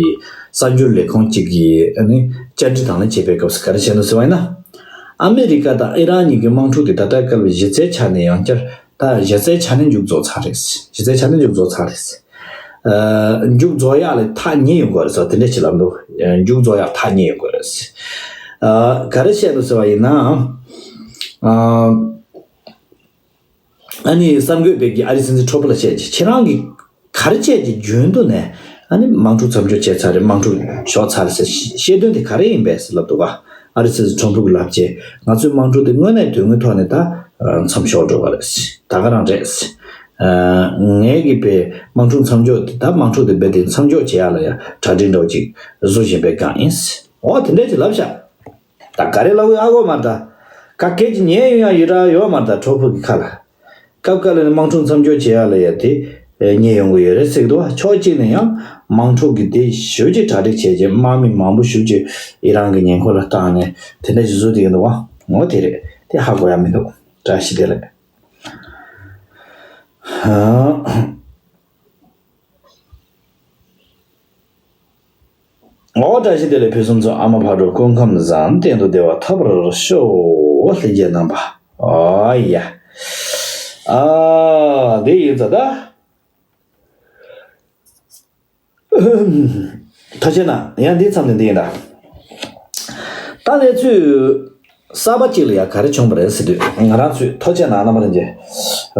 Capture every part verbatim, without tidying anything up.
གསར་འགྱུར་ལས་ཁུངས་གཅིག་གིས་ཨ་ནི་བཅར་འདྲི་དང་ལེན་བྱེད་པའི་སྐབས་སུ་ག་རེ་བཤད་འདུག་ཟེར་བ་ཡིན་ན། ཨ་མི་རི་ཀ་དང་ཨི་རན་གཉིས་ཀྱི་དམག་འཁྲུག་དེ་ད་ལྟའི་སྐབས་གཞི་རྩའི་ཆ་ནས་ཡང་བསྐྱར་ད་གཞི་རྩའི་ཆ་ནས་མཇུག་རྫོགས་ཚར་རེད། གཞི་རྩའི་ཆ་ནས་མཇུག་རྫོགས་ཚར་རེད། ཨ། མཇུག་རྫོགས་ཡག་ལ་ཐག་ཉེ་ཡོང་གི་རེད་ཟེར་དེ་འདྲ་ཞིག་ལབ་འདུག་མཇུག་རྫོགས་ཡག་ཐག་ཉེ་ཡོང་གི་རེད། ཨ། ག་རེ་བཤད་འདུག་ཟེར་བ་ཡིན་ན། ཨ། ཨ་ནི་གསར་འགོད་པས་ཀྱིས་ཨ་རིའི་སྲིད་འཛིན་ཁྲོམ་ཕུ་ལ་བཤད་ཀྱི་ཁྱེད་རང་གིས་ག་རེ་བྱས་ཀྱི་རྒྱུན་དུ་ནས་ཨ་ནི་དམག་འཁྲུག་མཚམས་འཇོག་བྱས་ཚར་རེད། དམག་འཁྲུག་ཞོག་ཚར་རེད་ཟེར། བཤད་དོན་དེ་ག་རེ་ཡིན་པས་ཟེར་ལབ་འདུག་ག་ཨ་རིའི་སྲིད་འཛིན་ཁྲོམ་ཕུ་གིས་ལབ་ཀྱི་ང་ཚོའི་དམག་འཁྲུག་དེ་དངོས་གནས་དོན་དངོས་ཐོག་ནས་ད་མཚམས་འཇོག་འགྲོ་བ་རེད། ད་ག་རང་རེད། ངས་ཀྱི་པའི་དམག་འཁྲུག་མཚམས་འཇོག་དེ་ད་དམག་འཁྲུག་དེ་རྦད་དེ་མཚམས་འཇོག་བྱེད་ཡག་ལ་ཡང་གྲ་སྒྲིག་འདྲ་བོ་ཅིག་བཟོ་བཞིན་པའི་སྒང་ཡིན། འོ་དེ་འདྲ་ཅིག་ལབ་ཤག་ད་ག་རེ་ལབ་ཡོད་ཨ་གོ་མ་ད། ག་སྐད་ཅིག་ཉན་ཡོང་ཡ་ཡོད་ར་ཡོད་མ་ད་ཁྲོམ་ཕུ་གི་ཁ་ལ། སྐབས་འགའ་ལ་ནི་དམག་འཁྲུག་མཚམས་འཇོག་བྱེད་ཡ་ལ་ཡ་དེ་ཉན་ཡོང་གི་ཡོད་རེད་ཟེར་གི་འདུག་ཕྱོགས་གཅིག་ནས་ཡང་དམག་འཁྲུག་གི་དེ་ཞེ་ཅིག་གྲ་སྒྲིག་བྱས་རྗེས་དམག་མི་མང་པོ་ཞེ་ཅིག་ཨི་རན་གི་ཉེ་འཁོར་ལ་བཏང་ནས་དེ་འདྲ་ཞིག་བཟོ་བསྡད་ཀྱི་འདུག་འོ་དེ་རེད། དེ་ཧ་གོ་ཡ་མི་འདུག་བཀྲ་ཤིས་བདེ་ལེགས། འོ་བཀྲ་ཤིས་བདེ་ལེགས་ཕུན་སུམ་ཚོགས། ཨ་མ་ཕ་གྲུ་སྐུ་ཁམས་བཟང་། གཏན་དུ་བདེ་བ་ཐོབ་པར་ཤོག་ལྷན་རྒྱས་རྣམ་པ། ཨོ་ཡ། ཨ། དེ་ཡིན་ཙང་ད། ཐུགས་རྗེ་གནང་། ཡང་འདི་མཚམས་ནས་འདི་ཡིན་ད། ད་གནས་ཚུལ་གསར་པ་གཅིག་ལ་ཡང་ག་རེ་བྱུང་བ་རེད་ཟེར་དུས་ང་རང་ཚོས་ཐུགས་རྗེ་གནང་རྣམ་པ་ལྷན་རྒྱས།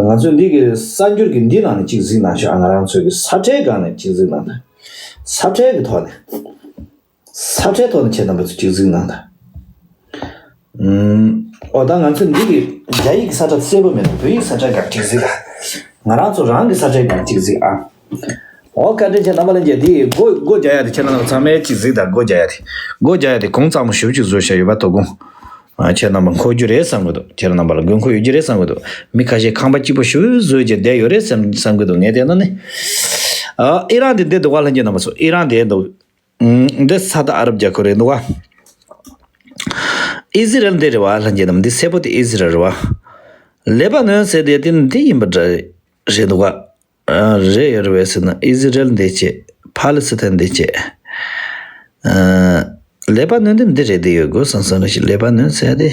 ང་ཚོས་འདི་གི་གསར་འགྱུར་གྱི་འདི་ནང་ནས་གཅིག་གཟིགས་གནང་ཤོག་ང་རང་ཚོས་ཀྱི་ས་ཁྲའི་སྒང་ནས་གཅིག་གཟིགས་གནང་ད། ས་ཁྲའི་གི་ཐོག་ནས། ས་ཁྲའི་ཐོག་ནས་ཁྱེད་རྣམ་པ་ཚོས་གཅིག་གཟིགས་གནང་ད། ཨུམ། ཨོ་ད་ང་ཚོས་འདི་གི་རྒྱ་ཡིག་གི་ས་ཁྲ་གསལ་པོ་མེད་ན་བོད་ཡིག་ས་ཁྲའི་སྒང་གཅིག་གཟིགས་ཨ། ང་རང་ཚོ་རང་གི་ས་ཁྲའི་སྒང་གཅིག་གཟིགས་ཨ། ཨོ་བཀའ་དྲིན་ཆེ་རྣམ་པ་ལྷན་རྒྱས། དེ་སྒོ་སྒོ་རྒྱག་ཡ་དེ་ཁྱེད་རྣམ་པ་ཚང་མས་གཅིག་གཟིགས་དང་། སྒོ་རྒྱག་ཡ་དེ། སྒོ་རྒྱག་ཡ་དེ་གོང་གཙང་མ་ཞེ་པོ་ཅིག་བཟོས་བཞག་ཡོད་པ་དོ་དགོང་། ཨ། ཁྱེད་རྣམ་པ་མཁོ་རྒྱུ་རེད་བསམ་གི་འདུག་ཁྱེད་རྣམ་པ་ལ་དགོས་མཁོ་ཡོད་རྒྱུ་རེད་བསམ་གི་འདུག་མི་ཁ་ཤས་ཁང་པ་སྐྱིད་པོ་ཞེ་པོ་བཟོས་བྱས་བསྡད་ཡོད་རེད་བསམ་བསམ་གི་འདུག་ངས་བལྟས་ན་ནི། ཨ། ཨི་རན་དེ་འདི་འདུག་ག་ལྷན་རྒྱས་རྣམ་པ་ཚོ། ཨི་རན་དེ་འདུག་ཨུམ། འདི་ས་ད་ཨ་རབ་རྒྱལ་ཁབ་རེད་འདུག་ག་ཨི་ཟི་རལ་འདི་རེད་བ། ལྷན་རྒྱས་རྣམ་པ། འདི་སེར་པོ་དེ་ཨི་ཟི་རལ་རེད་བ། ལེ་པ་ནོན་ཟེར་དེ་དེ་འདི་ཡིན་པ་འདྲ་རེད་འདུག་ག་ཨ། རེད་ཡོད་རེད་བས་ཟེར་ན་ཨི་ཟི་རལ་འདི་བྱས། ཕ་ལི་སི་ཐན་འདི་བྱས། ཨ། ལེ་པ་ནོན་འདི་འདི་རེད། འདི་ཡོད་དགོས་བསམ་བསམ་རེ་ཞིག་ལེ་པ་ནོན་ཟེར་དེ།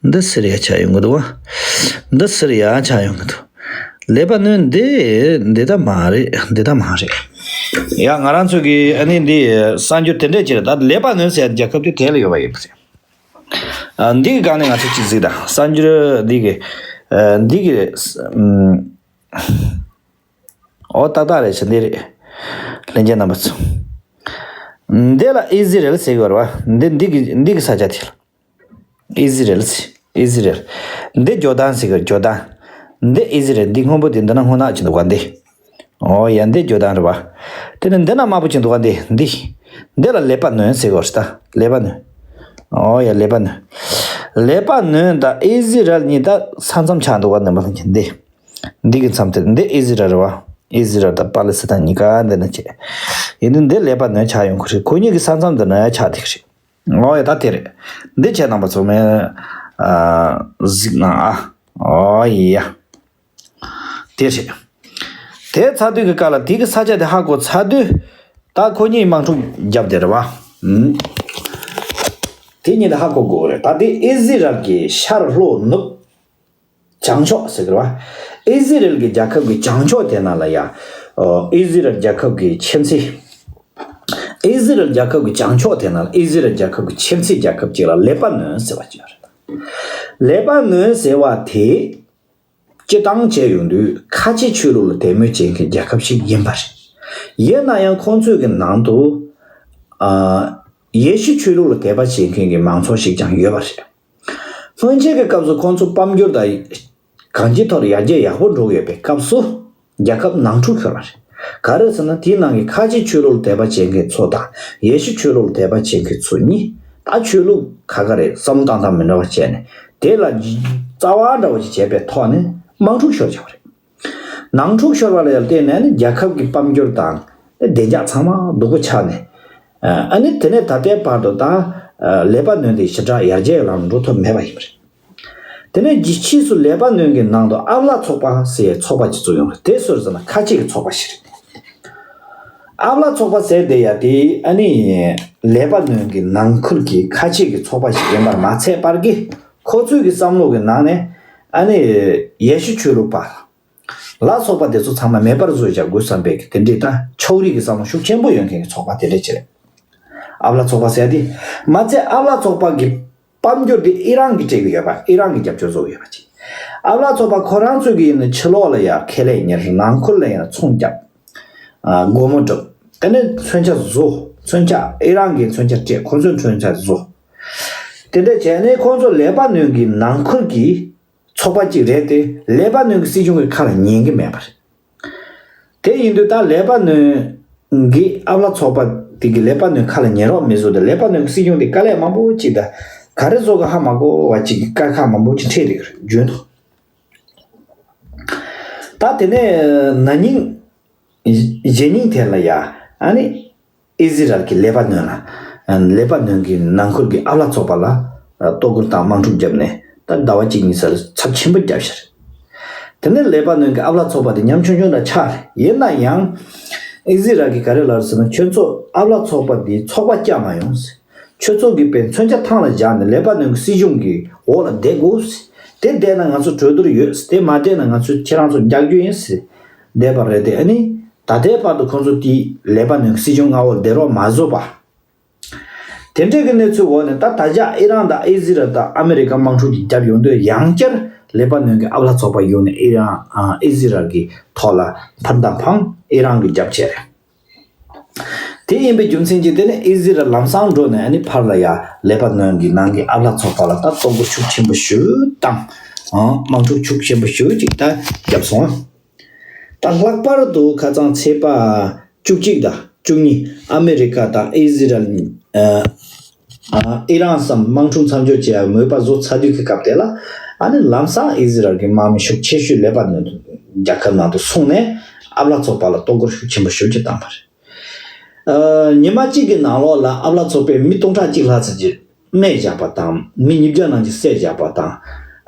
འདི་སི་རི་ཡ་ཆགས་ཡོང་གི་འདུག་བ། འདི་སི་རི་ཡ་ཆགས་ཡོང་གི་འདུག་ལེ་པ་ནོན་འདི་འདི་ད་མ་རེད། འདི་ད་མ་རེད། ཡ། ང་རང་ཚོ་གི་ཨ་ནི་འདི་གསར་འགྱུར་དེ་འདྲས་ཅིག་རེད། ད་ལེ་པ་ནོན་ཟེར་རྒྱལ་ཁབ་དེ་དེ་ལ་ཡོད་པ་ཡིན་པ་རེད། ཨ། འདི་གི་སྒང་ནས་ང་ཚོ་གཅིག་གཟིགས་དང་། གསར་འགྱུར་འདི་གི། ཨ། འདི་གི། ཨུམ། ཨོ་ཏག་ཏག་རེད་ཤག་འདི་རེད། ལྷན་རྒྱས་རྣམ་པ་ཚོ། འདི་ལ་ཨི་ཟི་རལ་ཟེར་གི་ཡོད་རེད་བ། འདི་འདི་གི་འདི་གི་ས་ཆ་དེ་ལ། ཨི་ཟི་རལ་ཟེར། ཨི་ཟི་རལ། འདི་ཇོ་དན་ཟེར་གི་ཡོད། ཇོ་དན། འདི་ཨི་ཟི་རལ། འདི་སྔོན་པོ་དེ་འདི་ན་སྔོ་ནག་ཅིག་འདུག་ག་འདི། ཨོ་ཡ། འདི་ཇོ་དན་རེད་བ། དེ་ནས་འདི་ན་དམར་པོ་ཅིག་འདུག་ག་འདི། འདི། འདི་ལ་ལེ་པ་ནོན་ཟེར་གི་ཡོད་རེད་ད། ལེ་པ་ནོན། ཨོ་ཡ། ལེ་པ་ནོན། ལེ་པ་ནོན་དང་ཨི་ཟི་རལ་གཉིས་ད་ས་མཚམས་ཆགས་འདུག་ག་ནི་མ་ལྷན་རྒྱས། འདི། འདི་གི་མཚམས་དེར་འདི་ཨི་ཟི་རལ་རེད་བ། ཨི་ཟི་རལ་དང་པ་ལི་སི་ཐན་གཉིས་ཀ་འདི་ན་བྱས། ཡིན་དུས་འདི་ལེ་པ་ནོན་ཆགས་ཡོང་གི་རེད། ཁོ་གཉིས་ཀྱི་ས་མཚམས་འདི་ན་ཡང་ཆགས་བསྡད་ཀྱི་རེད། ཨོ་ཡ། ད་དེ་རེད། འདི་ཁྱེད་རྣམ་པ་ཚོ་མས། ཨ། གཟིགས་གནང་ཨ། ཨོ་ཡ། དེ་རེད། དེ་ཚར་དུས་ཀྱི་སྐབས་ལ་དེ་གི་ས་ཆ་དེ་ཧ་གོ་ཚར་དུས། ད་ཁོ་གཉིས་དམག་འཁྲུག་བརྒྱབ་བསྡད་རེད་བ། ཨུམ། དེ་གཉིས་ལ་ཧ་གོ་དགོས་རེད། ད་དེ་ཨི་ཟི་རལ་གྱི་ཤར་ལྷོ་ནུབ། བྱང་ཕྱོགས་ཟེར་གི་རེད་བ། ཨི་ཟི་རལ་གྱི་རྒྱལ་ཁབ་ཀྱི་བྱང་ཕྱོགས་དེ་ནང་ལ་ཡ། ཨོ། ཨི་ཟི་རལ་རྒྱལ་ཁབ་ཀྱི་ཁྱིམ་མཚེས། ཨི་ཟི་རལ་རྒྱལ་ཁབ་ཀྱི་བྱང་ཕྱོགས་དེ་ནང་ལ་ཨི་ཟི་རལ་རྒྱལ་ཁབ་ཀྱི་ཁྱིམ་མཚེས་རྒྱལ་ཁབ་ཅིག་ལ་ལེ་པ་ནོན་ཟེར་བ་ཅིག་ཡོད་རེད། ལེ་པ་ནོན་ཟེར་བ་དེ། སྤྱིར་བཏང་བྱས་ཡོང་དུས་ཁ་ཆེ་ཆོས་ལུགས་ལ་དད་མོས་བྱེད་མཁན་རྒྱལ་ཁབ་ཞིག་ཡིན་པ་རེད། ཡིན་ན་ཡང་ཁོང་ཚོའི་གི་ནང་དུ། ཨ། ཡེ་ཤུ་ཆོས་ལུགས་ལ་དད་པ་བྱེད་མཁན་གྱི་མང་ཚོགས་ཤིག་ཀྱང་ཡོད་པ་རེད། སྔོན་ཆད་ཀྱི་སྐབས་སུ་ཁོང་ཚོ་དཔལ་འབྱོར་དང་གང་ཅིའི་ཐོག་ཡར་རྒྱས་ཡག་པོ་འགྲོ་ཡོད་པའི་སྐབས་སུ་རྒྱལ་ཁབ་ནང་འཁྲུག་ཤོར་བ་རེད། ག་རེ་ཟེར་ན་དེའི་ནང་གི་ཁ་ཆེ་ཆོས་ལུགས་ལ་དད་པ་བྱེད་མཁན་ཚོ་དང་ཡེ་ཤུ་ཆོས་ལུགས་ལ་དད་པ་བྱེད་མཁན་ཚོ་གཉིས་ད་ཆོས་ལུགས་ཁ་ཁ་རེད། བསམ་བློ་བཏང་སྟངས་མི་འདྲ་བ་བྱས་ནས་དེ་ལ་རྩ་བ་འདྲ་བོ་ཞིག་བྱས་པའི་ཐོག་ནས་དམག་འཁྲུག་ཤོར་བྱུང་བ་རེད། ནང་འཁྲུག་ཤོར་བ་ལ་ཡང་བརྟེན་ནས་ནི་རྒྱལ་ཁབ་ཀྱི་དཔལ་འབྱོར་དང་བདེ་འཇགས་ཚང་མ་སྡུག་པོ་ཆགས་ནས། ཨ་ནི་དེ་ནས་ད་ལྟའི་བར་དུ་ད་ལེ་པ་ནོན་དེ་ཞེ་དྲག་ཡར་རྒྱས་ལམ་འགྲོ་ཐུབ་མེད་པ་ཡིན་པ་རེད། དེ་ནས་རྗེས་ཕྱིས་སུ་ལེ་པ་ནོན་གྱི་ནང་དུ་ཨ་ལ་ཚོགས་པ་ཟེར་ཚོགས་པ་ཅིག་བཙུགས་ཡོང་རེད། དེ་སུ་རེད་ཟེར་ན་ཁ་ཆེ་གི་ཚོགས་པ་ཞིག་རེད། ཨ་བླ་ཚོགས་པ་ཟེར་དེ་ཡ་དེ་ཨ་ནི་ལེ་པ་ནོན་གྱི་ནང་ཁུལ་གྱི་ཁ་ཆེ་གི་ཚོགས་པ་ཞིག་ཡིན་པར་མ་ཚད་པར་གི་ཁོ་ཚོའི་གི་བསམ་བློ་གི་ནང་ནས་ཨ་ནི་ཡེ་ཤུ་ཆོས་ལུགས་པ་ལ་སོགས་པ་དེ་ཚོ་ཚང་མ་མེད་པར་བཟོས་བཞག་དགོས་བསམ་པའི་གི་དེ་འདྲའི་ད་ཕྱོགས་རིས་ཀྱི་བསམ་བློ་ཤུགས་ཆེན་པོ་ཡོད་མཁན་གྱི་ཚོགས་པ་དེ་འདྲ་ཅིག་རེད། ཨ་བླ་ཚོགས་པ་ཟེར་དེ་མ་ཚད་ཨ་བླ་ཚོགས་པ་གི་དཔལ་འབྱོར་དེ་ཨི་རན་གྱིས་སྤྲད་ཀྱི་ཡོད་པ། ཨི་རན་གྱིས་རྒྱབ་སྐྱོར་བཟོ་གི་ཡོད་པ་ཅིག་ཨ་བླ་ཚོགས་པ་ཁོ་རང་ཚོས་ཀྱི་ཡིན་ན་ཕྱི་ལོགས་ལ་ཡ་ཁེ་ལས་གཉེར། ནང་ཁུལ་ལ་ཡིན་ན་ཚོང་རྒྱབ། ཨ་སྒོར་མོ་སྒྲུབ། དེ་ནས་མཚོན་ཆ་བཟོ། མཚོན་ཆ་ཨི་རན་གྱིས་མཚོན་ཆ་སྤྲད། ཁོ་ཚོས་མཚོན་ཆ་བཟོ། དེ་འདྲ་བྱས་ནས་ཁོ་ཚོ་ལེ་པ་ནོན་གྱི་ནང་ཁུལ་གྱི་ཚོགས་པ་གཅིག་རེད་དེ། ལེ་པ་ནོན་གྱི་སྲིད་གཞུང་གི་ཁ་ལ་ཉན་གྱི་མེད་པ་རེད། དེ་ཡིན་དུས་ད་ལེ་པ་ནོན་གྱི་ཨ་བླ་ཚོགས་པ་དེ་གི་ལེ་པ་ནོན་ཁ་ལ་ཉན་རོགས་མི་བཟོ་དེ། ལེ་པ་ནོན་གྱི་སྲིད་གཞུང་དེ་དཀའ་ལས་མང་པོ་ཅིག་དང་། ག་རེ་བཟོ་གི་ཧ་མ་གོ་བ་ཅིག་གི་དཀའ་ཁག་མང་པོ་ཅིག་འཕྲད་རེད་རྒྱུན་དུ། ད་དེ་ནས་ན་ནིང་གཞེས་ནིང་དེ་ལ་ཡ་ཨ་ནི་ཨི་ཟི་རལ་གྱི་ལེ་པ་ནོན་ལ། ལེ་པ་ནོན་གྱི་ནང་ཁུལ་གྱི་ཨ་བླ་ཚོགས་པ་ལ་གཏོར་རྒོལ་དང་དམག་འཁྲུག་བརྒྱབ་ནས་ད་ཟླ་བ་གཅིག་གཉིས་ཙམ་ཚབས་ཆེན་པོ་བརྒྱབ་ཤག་དེ་ནས་ལེ་པ་ནོན་གྱི་ཨ་བླ་ཚོགས་པ་དེ་ཉམ་ཆུང་ཆུང་འདྲ་ཆགས་རེད། ཡིན་ན་ཡང་ཨི་ཟི་རལ་གྱིས་ག་རེ་ལབ་ཟེར་ན། ཁྱོད་ཚོ་ཨ་བླ་ཚོགས་པ་འདིས་ཚོགས་པ་བསྐྱངས་མ་ཡོང་ཟེར། ཁྱོད་ཚོ་གིས་པའི་མཚོན་ཆ་ཐང་ལ་བཞག་ནས་ལེ་པ་ནོན་གྱི་སྲིད་གཞུང་གི་འོག་ལ་བསྡད་དགོས་ཟེར། དེ་བསྡད་ན་ང་ཚོ་གྲོས་བསྡུར་ཡོད་ཟེར། དེ་མ་བསྡད་ན་ང་ཚོས་ཁྱེད་རང་ཚོ་རྒྱག་རྒྱུ་ཡིན་ཟེར་བསྡད་པ་རེད་དེ། ཨ་ནི་ད་ལྟའི་བར་དུ་ཁོང་ཚོ་དེས་ལེ་པ་ནོན་གྱི་སྲིད་གཞུང་མངའ་འོག་ལ་བསྡད་རོགས་མ་བཟོ་བ། དེ་འདྲའི་གི་གནས་ཚུལ་འོག་ནས་ད་ད་ཆ་ཨི་རན་དང་ཨི་ཟི་རལ་དང་ཨ་མི་རི་ཀ་དམག་འཁྲུག་ཅིག་བརྒྱབ་ཡོང་དུས། ཡང་བསྐྱར་ལེ་པ་ནོན་གྱི་ཨ་བླ་ཚོགས་པ་ཡོང་ནས་ཨི་རན་ཨ་ཨི་ཟི་རལ་གྱི་ཐོག་ལ་ཕར་འདམ་འཕང་། ཨི་རན་གྱི་རྒྱབ་བྱས་རེད། དེ་ཡིན་པའི་རྒྱུ་མཚན་གྱིས་དེ་ནས་ཨི་ཟི་རལ་ལམ་སང་འགྲོ་ནས་ཨ་ནི་ཕར་ལ་ཡ་ལེ་པ་ནོན་གྱི་ནང་གི་ཨ་བླ་ཚོགས་པ་ལ་ད་གཏོར་རྒོལ་ཤུགས་ཆེན་པོ་ཞིག་བཏང་། ཨང་དམག་འཁྲུག་ཤུགས་ཆེན་པོ་ཞིག་ཅིག་ད་བརྒྱབ་སོང་། ད་ལྷག་པར་དུ་ཁ་སང་ཚེས་པ་བཅུ་གཅིག་དང་བཅུ་གཉིས་ཨ་མི་རི་ཀ་དང་ཨི་ཟི་རལ་ཨ་ཨི་རན་བསམ་དམག་འཁྲུག་མཚམས་འཇོག་བྱེད་ཡག་མོས་པ་བཟོ་ཚར་དུས་ཀྱི་སྐབས་དེ་ལ། ཨ་ནི་ལམ་སང་ཨི་ཟི་རལ་གྱི་དམག་མི་ཤུགས་ཆེ་ཤོས་ལེ་པ་ནོན་རྒྱལ་ཁབ་ནང་དུ་སོང་ནས་ཨ་བླ་ཚོགས་པ་ལ་གཏོར་རྒོལ་ཤུགས་ཆེན་པོ་ཞེ་པོ་ཅིག་བཏང་བ་རེད། ཨ་ཉི་མ་གཅིག་གི་ནང་ལོགས་ལ་ཨ་བླ་ཚོགས་པས་མི་སྟོང་ཕྲག་གཅིག་ལྷག་ཙམ་ཅིག་རྨས་བཞག་པ་དང་། མི་ཉིས་བརྒྱ་ནང་ཅིག་བསད་བཞག་པ་དང་།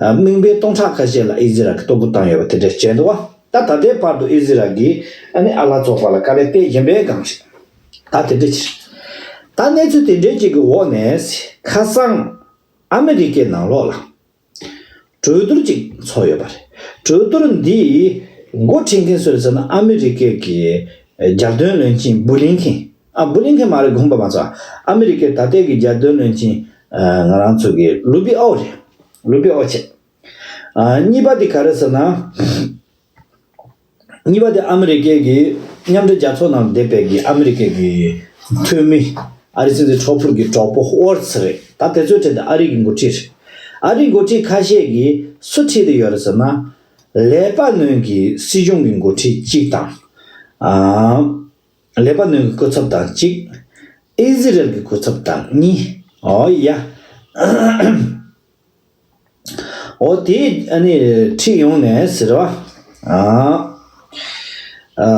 ཨ་དམིགས་འབེན་སྟོང་ཕྲག་ཁ་ཤས་ལ་ཨི་ཟི་རལ་གྱིས་གཏོར་རྒོལ་བཏང་ཡོད་པ་དེ་འདྲ་བྱས་འདུག་བ། ད་ད་ལྟའི་བར་དུ་ཨི་ཟི་རལ་གྱིས་ཨ་ནི་ཨ་བླ་ཚོགས་པ་ལ་དཀའ་ལས་སྤྲད་བཞིན་པའི་སྒང་ཞིག་ད་དེ་འདྲ་ཅིག་ད་གནས་ཚུལ་དེ་འདྲའི་ཅིག་གི་འོག་ནས་ཁ་སང་ཨ་མི་རི་ཀའི་ནང་ལོགས་ལ་གྲོས་བསྡུར་ཅིག་ཚོགས་ཡོད་པ་རེད། གྲོས་བསྡུར་འདི་འགོ་ཁྲིད་མཁན་སུ་རེད་ཟེར་ན། ཨ་མི་རི་ཀའི་གི་རྒྱལ་དོན་བློན་ཆེན་བུ་ལིན་ཁེན། ཨ་བུ་ལིན་ཁེན་མ་རེད། དགོངས་པ་མ་ཚོམ། ཨ་མི་རི་ཀའི་ད་ལྟའི་གི་རྒྱལ་དོན་བློན་ཆེན་ང་རང་ཚོ་གི་རུ་བི་ཨོ་རེད། རུ་བི་ཨོ་བྱས། ཨ་གཉིས་པ་དེ་ག་རེ་ཟེར་ན། གཉིས་པ་དེ་ཨ་མི་རི་ཀའི་གི་མཉམ་འབྲེལ་རྒྱལ་ཚོགས་ནང་བསྡད་པའི་གི་ཨ་མི་རི་ཀའི་གི་འཐུས་མི། ཨ་རི་སྲིད་འཛིན་གྲོགས་པོ་གི་གྲོགས་པོ་ཝོར་ཚི་རེད། ད་དེ་ཚོའི་གྲས་དེ་ཨ་རི་གི་འགོ་ཁྲིད་རེད། ཨ་རིའི་འགོ་ཁྲིད་ཁ་ཤས་ཀྱིས་སུ་ཁྲིད་དེ་ཡོད་རེད་ཟེར་ན། ལེ་པ་ནོན་གྱི་སྲིད་གཞུང་གི་འགོ་ཁྲིད་གཅིག་དང་། ཨ་ལེ་པ་ནོན་གྱི་སྐུ་ཚབ་དང་གཅིག་ཨི་ཟི་རལ་གྱི་སྐུ་ཚབ་དང་གཉིས། ཨོ་ཡ། འོ་དེ་ཨ་ནི་ཁྲིད་ཡོང་ནས་ཟེར་བ། ཨ་ཨ་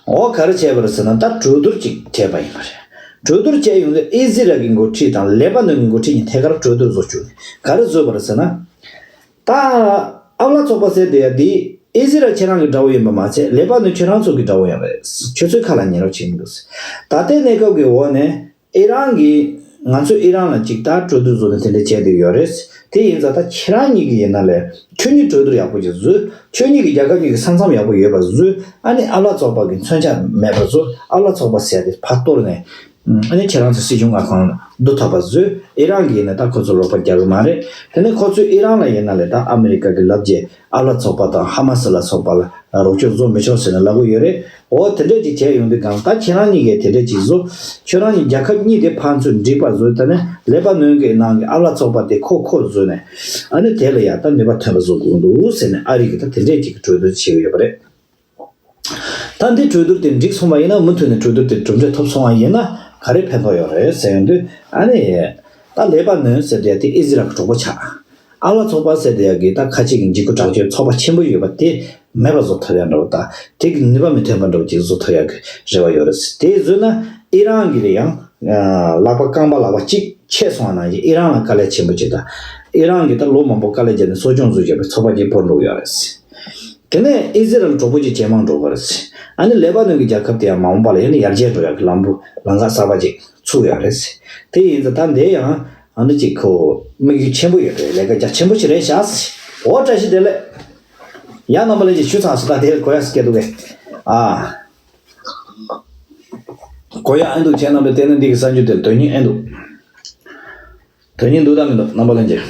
འོ་ག་རེ་བྱས་པ་རེད་ཟེར་ན། ད་གྲོས་བསྡུར་ཅིག་བྱས་པ་ཡིན་པ་རེད། གྲོས་བསྡུར་བྱས་ཡོང་དུས་ཨི་ཟི་རལ་གྱི་འགོ་ཁྲིད་དང་ལེ་པ་ནོན་གྱི་འགོ་ཁྲིད་གཉིས་ཐད་ཀར་གྲོས་བསྡུར་བཟོ་བཅུག་ག་རེ་བཟོས་པ་རེད་ཟེར་ན། ད་ཨ་བླ་ཚོགས་པ་ཟེར་དེ་ཡ་འདི་ཨི་ཟི་རལ་ཁྱེད་རང་གི་དགྲ་བོ་ཡིན་པ་མ་ཚད། ལེ་པ་ནོན་ཁྱེད་རང་ཚོ་གི་དགྲ་བོ་ཡང་རེད། ཁྱོད་ཚོའི་ཁ་ལ་ཉན་རོགས་བྱེད་མི་འདུག་ད་ལྟའི་གནས་སྐབས་ཀྱི་འོག་ནས་ཨི་རན་གྱིས་ང་ཚོས་ཨི་རན་ལ་ཅིག་ད་གྲོས་བསྡུར་བཟོ་ནས་དེ་འདྲ་བྱས་བསྡད་ཡོད་རེད། དེ་ཡིན་ཙང་ད་ཁྱེད་རང་གཉིས་ཀྱི་ཡིན་ན་ལས་ཁྱོད་གཉིས་གྲོས་བསྡུར་ཡག་པོ་ཅིག་བཟོས། ཁྱོད་གཉིས་ཀྱི་རྒྱལ་ཁབ་གཉིས་ཀྱི་ས་མཚམས་ཡག་པོ་ཡོད་པ་བཟོས། ཨ་ནི་ཨ་བླ་ཚོགས་པ་གི་མཚོན་ཆ་མེད་པ་བཟོས། ཨ་བླ་ཚོགས་པ་ཟེར་དེ་ཕར་གཏོར་ནས། ཨ་ནི་ཁྱེད་རང་ཚོ་སྲིད་གཞུང་མངའ་ཁོངས་བསྡུ་ཐུབ་པ་བཟོས། ཨི་རན་གྱིས་ཡིན་ན་ད་ཁོ་ཚོ་རོགས་པ་རྒྱག་གི་མ་རེད། དེ་ནས་ཁོ་ཚོས་ཨི་རན་ལ་ཡིན་ན་ལས་ད་ཨ་མི་རི་ཀ་གི་ལབ་རྒྱས་ཨ་བླ་ཚོགས་པ་དང་ཧ་མ་སི་ལ་སོགས་པ་ལ་རོགས་སྐྱོར་བཟོ་མི་ཆོག་ཟེར་ནས་ལབ་གི་ཡོད་རེད། འོ་དེ་འདྲས་ཅིག་བྱས་ཡོང་དུས་གང་ལྟར་ཁྱེད་རང་གཉིས་ཀས་དེ་འདྲས་ཅིག་བཟོ། ཁྱོད་རང་གཉིས་རྒྱལ་ཁབ་གཉིས་དེ་ཕན་ཚུན་འགྲིག་པ་བཟོས། དེ་ནས་ལེ་པ་ནོན་གྱི་ནང་གི་ཨ་བླ་ཚོགས་པ་དེ་ཁོ་ཁོ་བཟོས་ནས། ཨ་ནི་དེ་ལ་ཡང་ད་ནུས་པ་ཐོན་པ་བཟོ་དགོས་འདུག་ཟེར་ནས་ཨ་རི་གིས་ད་དེ་འདྲས་ཅིག་གི་གྲོས་བསྡུར་བྱེད་ཀྱི་ཡོད་པ་རེད། ད་འདི་གྲོས་བསྡུར་དེ་འགྲིག་སོང་བ་ཡིན་ན། མུ་མཐུད་ནས་གྲོས་བསྡུར་དེ་གྲུབ་འབྲས་ཐོབ་སོང་བ་ཡིན་ན་ག་རེ་ཕན་ཐོགས་ཡོད་རེད་ཟེར་ཡོང་དུས། ཨ་ནི་ད་ལེ་པ་ནོན་ཟེར་དེ་དེ་ཨི་ཟི་རལ་གྱི་གྲོགས་པོ་ཆགས། ཨ་བླ་ཚོགས་པ་ཟེར་དེ་ཡ་གི་ད་ཁ་ཆེ་གི་འཇིགས་སྐུལ་དྲག་སྤྱོད་ཚོགས་པ་ཆེན་པོ་ཡོད་པ་དེ་མེད་པ་བཟོ་ཐུབ་ཡ་འདྲ་བོ་དང་། དེ་གི་ནུས་པ་མི་ཐོན་པ་འདྲ་བོ་ཅིག་བཟོ་ཐུབ་ཡ་གི་རེ་བ་ཡོད་རེད། དེ་བཟོས་ན་ཨི་རན་གྱི་ལ་ཡང་ལག་པ་རྐང་པ་ལག་པ་གཅིག་ཆད་སོང་བ་ནང་བཞིན་ཨི་རན་ལ་དཀའ་ལས་ཆེན་པོ་ཅིག་དང་ ཨི་རན་གྱིས་ད་ལོ་མང་པོ་དཀའ་ལས་བརྒྱབ་ནས་གསོ་སྐྱོང་བཟོས་བྱས་པའི་ཚོགས་པ་ཅིག་བོར་འགྲོ་གི་ཡོད་རེད། དེ་ནས་ཨི་ཟི་རལ་གྲོགས་པོ་ཅིག་ཇེ་མང་འགྲོ་གི་རེད། ཨ་ནི་ལེ་པ་ནོན་གྱི་རྒྱལ་ཁབ་དེ་ཡང་མ་འོངས་པ་ལ་ཡང་ནི་ཡར་རྒྱས་འགྲོ་ཡག་གི་ལམ་བུ་ལམ་ཁ་གསར་པ་ཅིག་ཚུགས་ཡོད་རེད། དེ་ཡིན་ཙང་ད་འདི་ཡང་ཨ་ནི་ཅིག་ཁོ་དམིགས་ཡུལ་ཆེན་པོ་ཡོད་རེད། ལས་ཀ་རྒྱ་ཆེན་པོ་ཞིག་རེད་ཤག་འོ་བཀྲ་ཤིས་བདེ་ལེགས། ཡ་རྣམ་པ་ལྷན་རྒྱས་ཞུ་ཚར་སོང་། ད་དེར་གོ་ཡག་སྐད་འདུག་གས། ཨ། གོ་ཡག་ཨེ་འདུག་ཁྱེད་རྣམ་པས་བལྟས་ན་འདི་གི་གསར་འགྱུར་དེར་དོན་སྙིང་ཨེ་འདུག་དོན་སྙིང་འདུག་དང་མི་འདུག་རྣམ་པ་ལྷན་རྒྱས།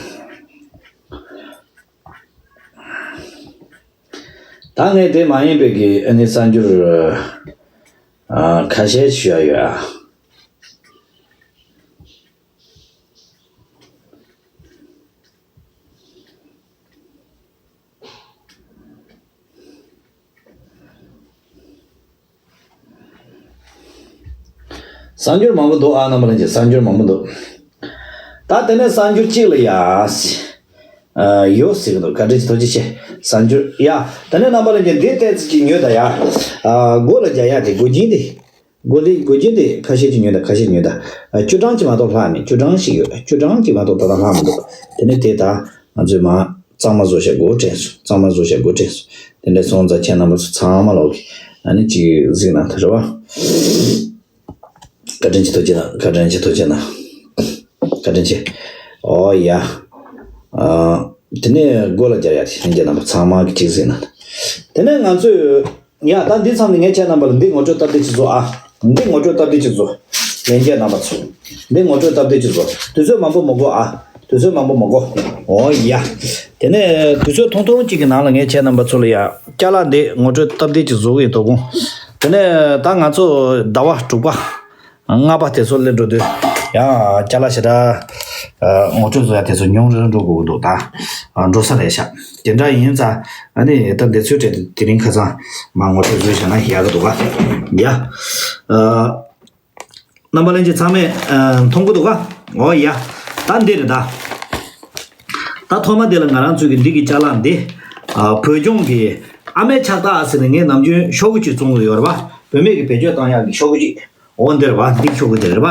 ད་ངས་དེ་མ་ཡིན་པའི་གི་ཨ་ནི་གསར་འགྱུར་ཨ་ཁ་ཤས་ཞུ་ཡ་ཡོད་ཨ། གསར་འགྱུར་མང་པོ་འདུག་ཨ། རྣམ་པ་ལྷན་རྒྱས་གསར་འགྱུར་མང་པོ་འདུག་ད་དེ་ནས་གསར་འགྱུར་གཅིག་ལ་ཡ། ཨ་ཡོ་ཟེར་གི་འདུག་བཀའ་དྲིན་ཆེ། ཐུགས་རྗེ་ཆེ། གསར་འགྱུར་ཡ། དེ་ནས་རྣམ་པ་ལྷན་རྒྱས་འདི་ཏོག་ཙམ་ཅིག་ཉོས་དང་ཡ། ཨ་མགོ་ལ་རྒྱག་ཡ་དེ་མགོ་རྒྱན་དེ། མགོ་ལ་མགོ་རྒྱན་དེ་ཁ་ཤས་ཅིག་ཉོས་དང་ཁ་ཤས་ཉོས་དང་། ཨ་བཅུ་གྲངས་ཅིག་མ་གཏོགས་ལྷག་མེད། བཅུ་གྲངས་ཤིག་ཡོད། བཅུ་གྲངས་ཅིག་མ་གཏོགས་ད་ལྟ་ལྷག་མི་འདུག་དེ་ནས་དེ་ད་ང་ཚོས་མ། གཙང་མ་བཟོ་བྱ་འགོ་དྲན་སོང་། གཙང་མ་བཟོ་བྱ་འགོ་དྲན་སོང་། དེ་འདྲ་སོང་ཙང་ཁྱེད་རྣམ་པ་ཚོ་ཚང་མ་ལོག་གི་ཨ་ནི་ཅིག་གཟིགས་གནང་ཐུབ་རེད་བ། བཀའ་དྲིན་ཆེ། ཐུགས་རྗེ་གནང་། བཀའ་དྲིན་ཆེ། ཐུགས་རྗེ་གནང་། བཀའ་དྲིན་ཆེ། ཨོ་ཡ། ཨ། དེ་ནས་མགོ་ལ་རྒྱག་ཡ་དེ་ལྷན་རྒྱས་རྣམ་པ་ཚང་མ་གི་ཅིག་གཟིགས་གནང་། དེ་ནས་ང་ཚོས། ཡ་ད་འདི་མཚམས་ནས་ངས་ཁྱེད་རྣམ་པ་ལ་འདི་ངོ་སྤྲོད་སྟབས་བདེ་ཅིག་བཟོ་ཨ། འདི་ངོ་སྤྲོད་སྟབས་བདེ་ཅིག་བཟོ། ལྷན་རྒྱས་རྣམ་པ་ཚོ། འདི་ངོ་སྤྲོད་སྟབས་བདེ་ཅིག་བཟོ། དུས་ཚོད་མང་པོ་མི་དགོས་ཨ། དུས་ཚོད་མང་པོ་མི་དགོས། ཨོ་ཡ། དེ་ནས་དུས་ཚོད་ཐུང་ཐུང་ཅིག་གི་ནང་ལ་ངས་ཁྱེད་རྣམ་པ་ཚོ་ལ་ཡ། ཅ་ལག་འདི་ངོ་སྤྲོད་སྟབས་བདེ་ཅིག་བཟོ་གི་ཡིན། དོ་དགོང་། དེ་ནས་ད་ང་ཚོ་ཟླ་བ་དྲུག་པ། ལྔ་པ་དེ་ཚོ་སླེབས་འགྲོ་དུས། ཡང་ཅ་ལག་ཞེ་དྲག་ཨ་ངོ་སྤྲོད་བཟོ་ཡ་དེ་ཚོ་ཉུང་རུ་འགྲོ་དགོས་ཀྱི་འདུག་ད་ཨ་འགྲོ་ས་རེད་ཤག་དེ་འདྲ་ཡིན་ཙང་ཨ་ནི་ད་འདི་ཚོའི་གྲས་དེ་དེ་རིང་ཁ་སང་མ་ངོ་སྤྲོད་བཟོས་བཞག་ན་ཡག་གི་འདུག་ག་ཡ། ཨ་རྣམ་པ་ལྷན་རྒྱས་ཚང་མས་ཨ་མཐོང་གི་འདུག་ག་ཨོ་ཡ། ད་འདི་རེད་ད། ད་ཐོག་མ་དེ་ལ་ང་རང་ཚོའི་གི་འདི་གི་ཅ་ལག་འདི། ཨ་བོད་ལྗོངས་ཀྱི་ཨ་མའི་ཕྱག་རྟགས་ཟེར་ནས་ངས་ནམ་རྒྱུན་ཤོག་གུ་གཅིག་བཙོང་གི་ཡོད་རེད་པ། བུད་མེད་ཀྱི་བེད་སྤྱོད་བཏང་ཡག་གི་ཤོག་གུ་གཅིག་འོ་འདིར་བ་འདི་ཤོག་གུ་དེ་རེད་པ།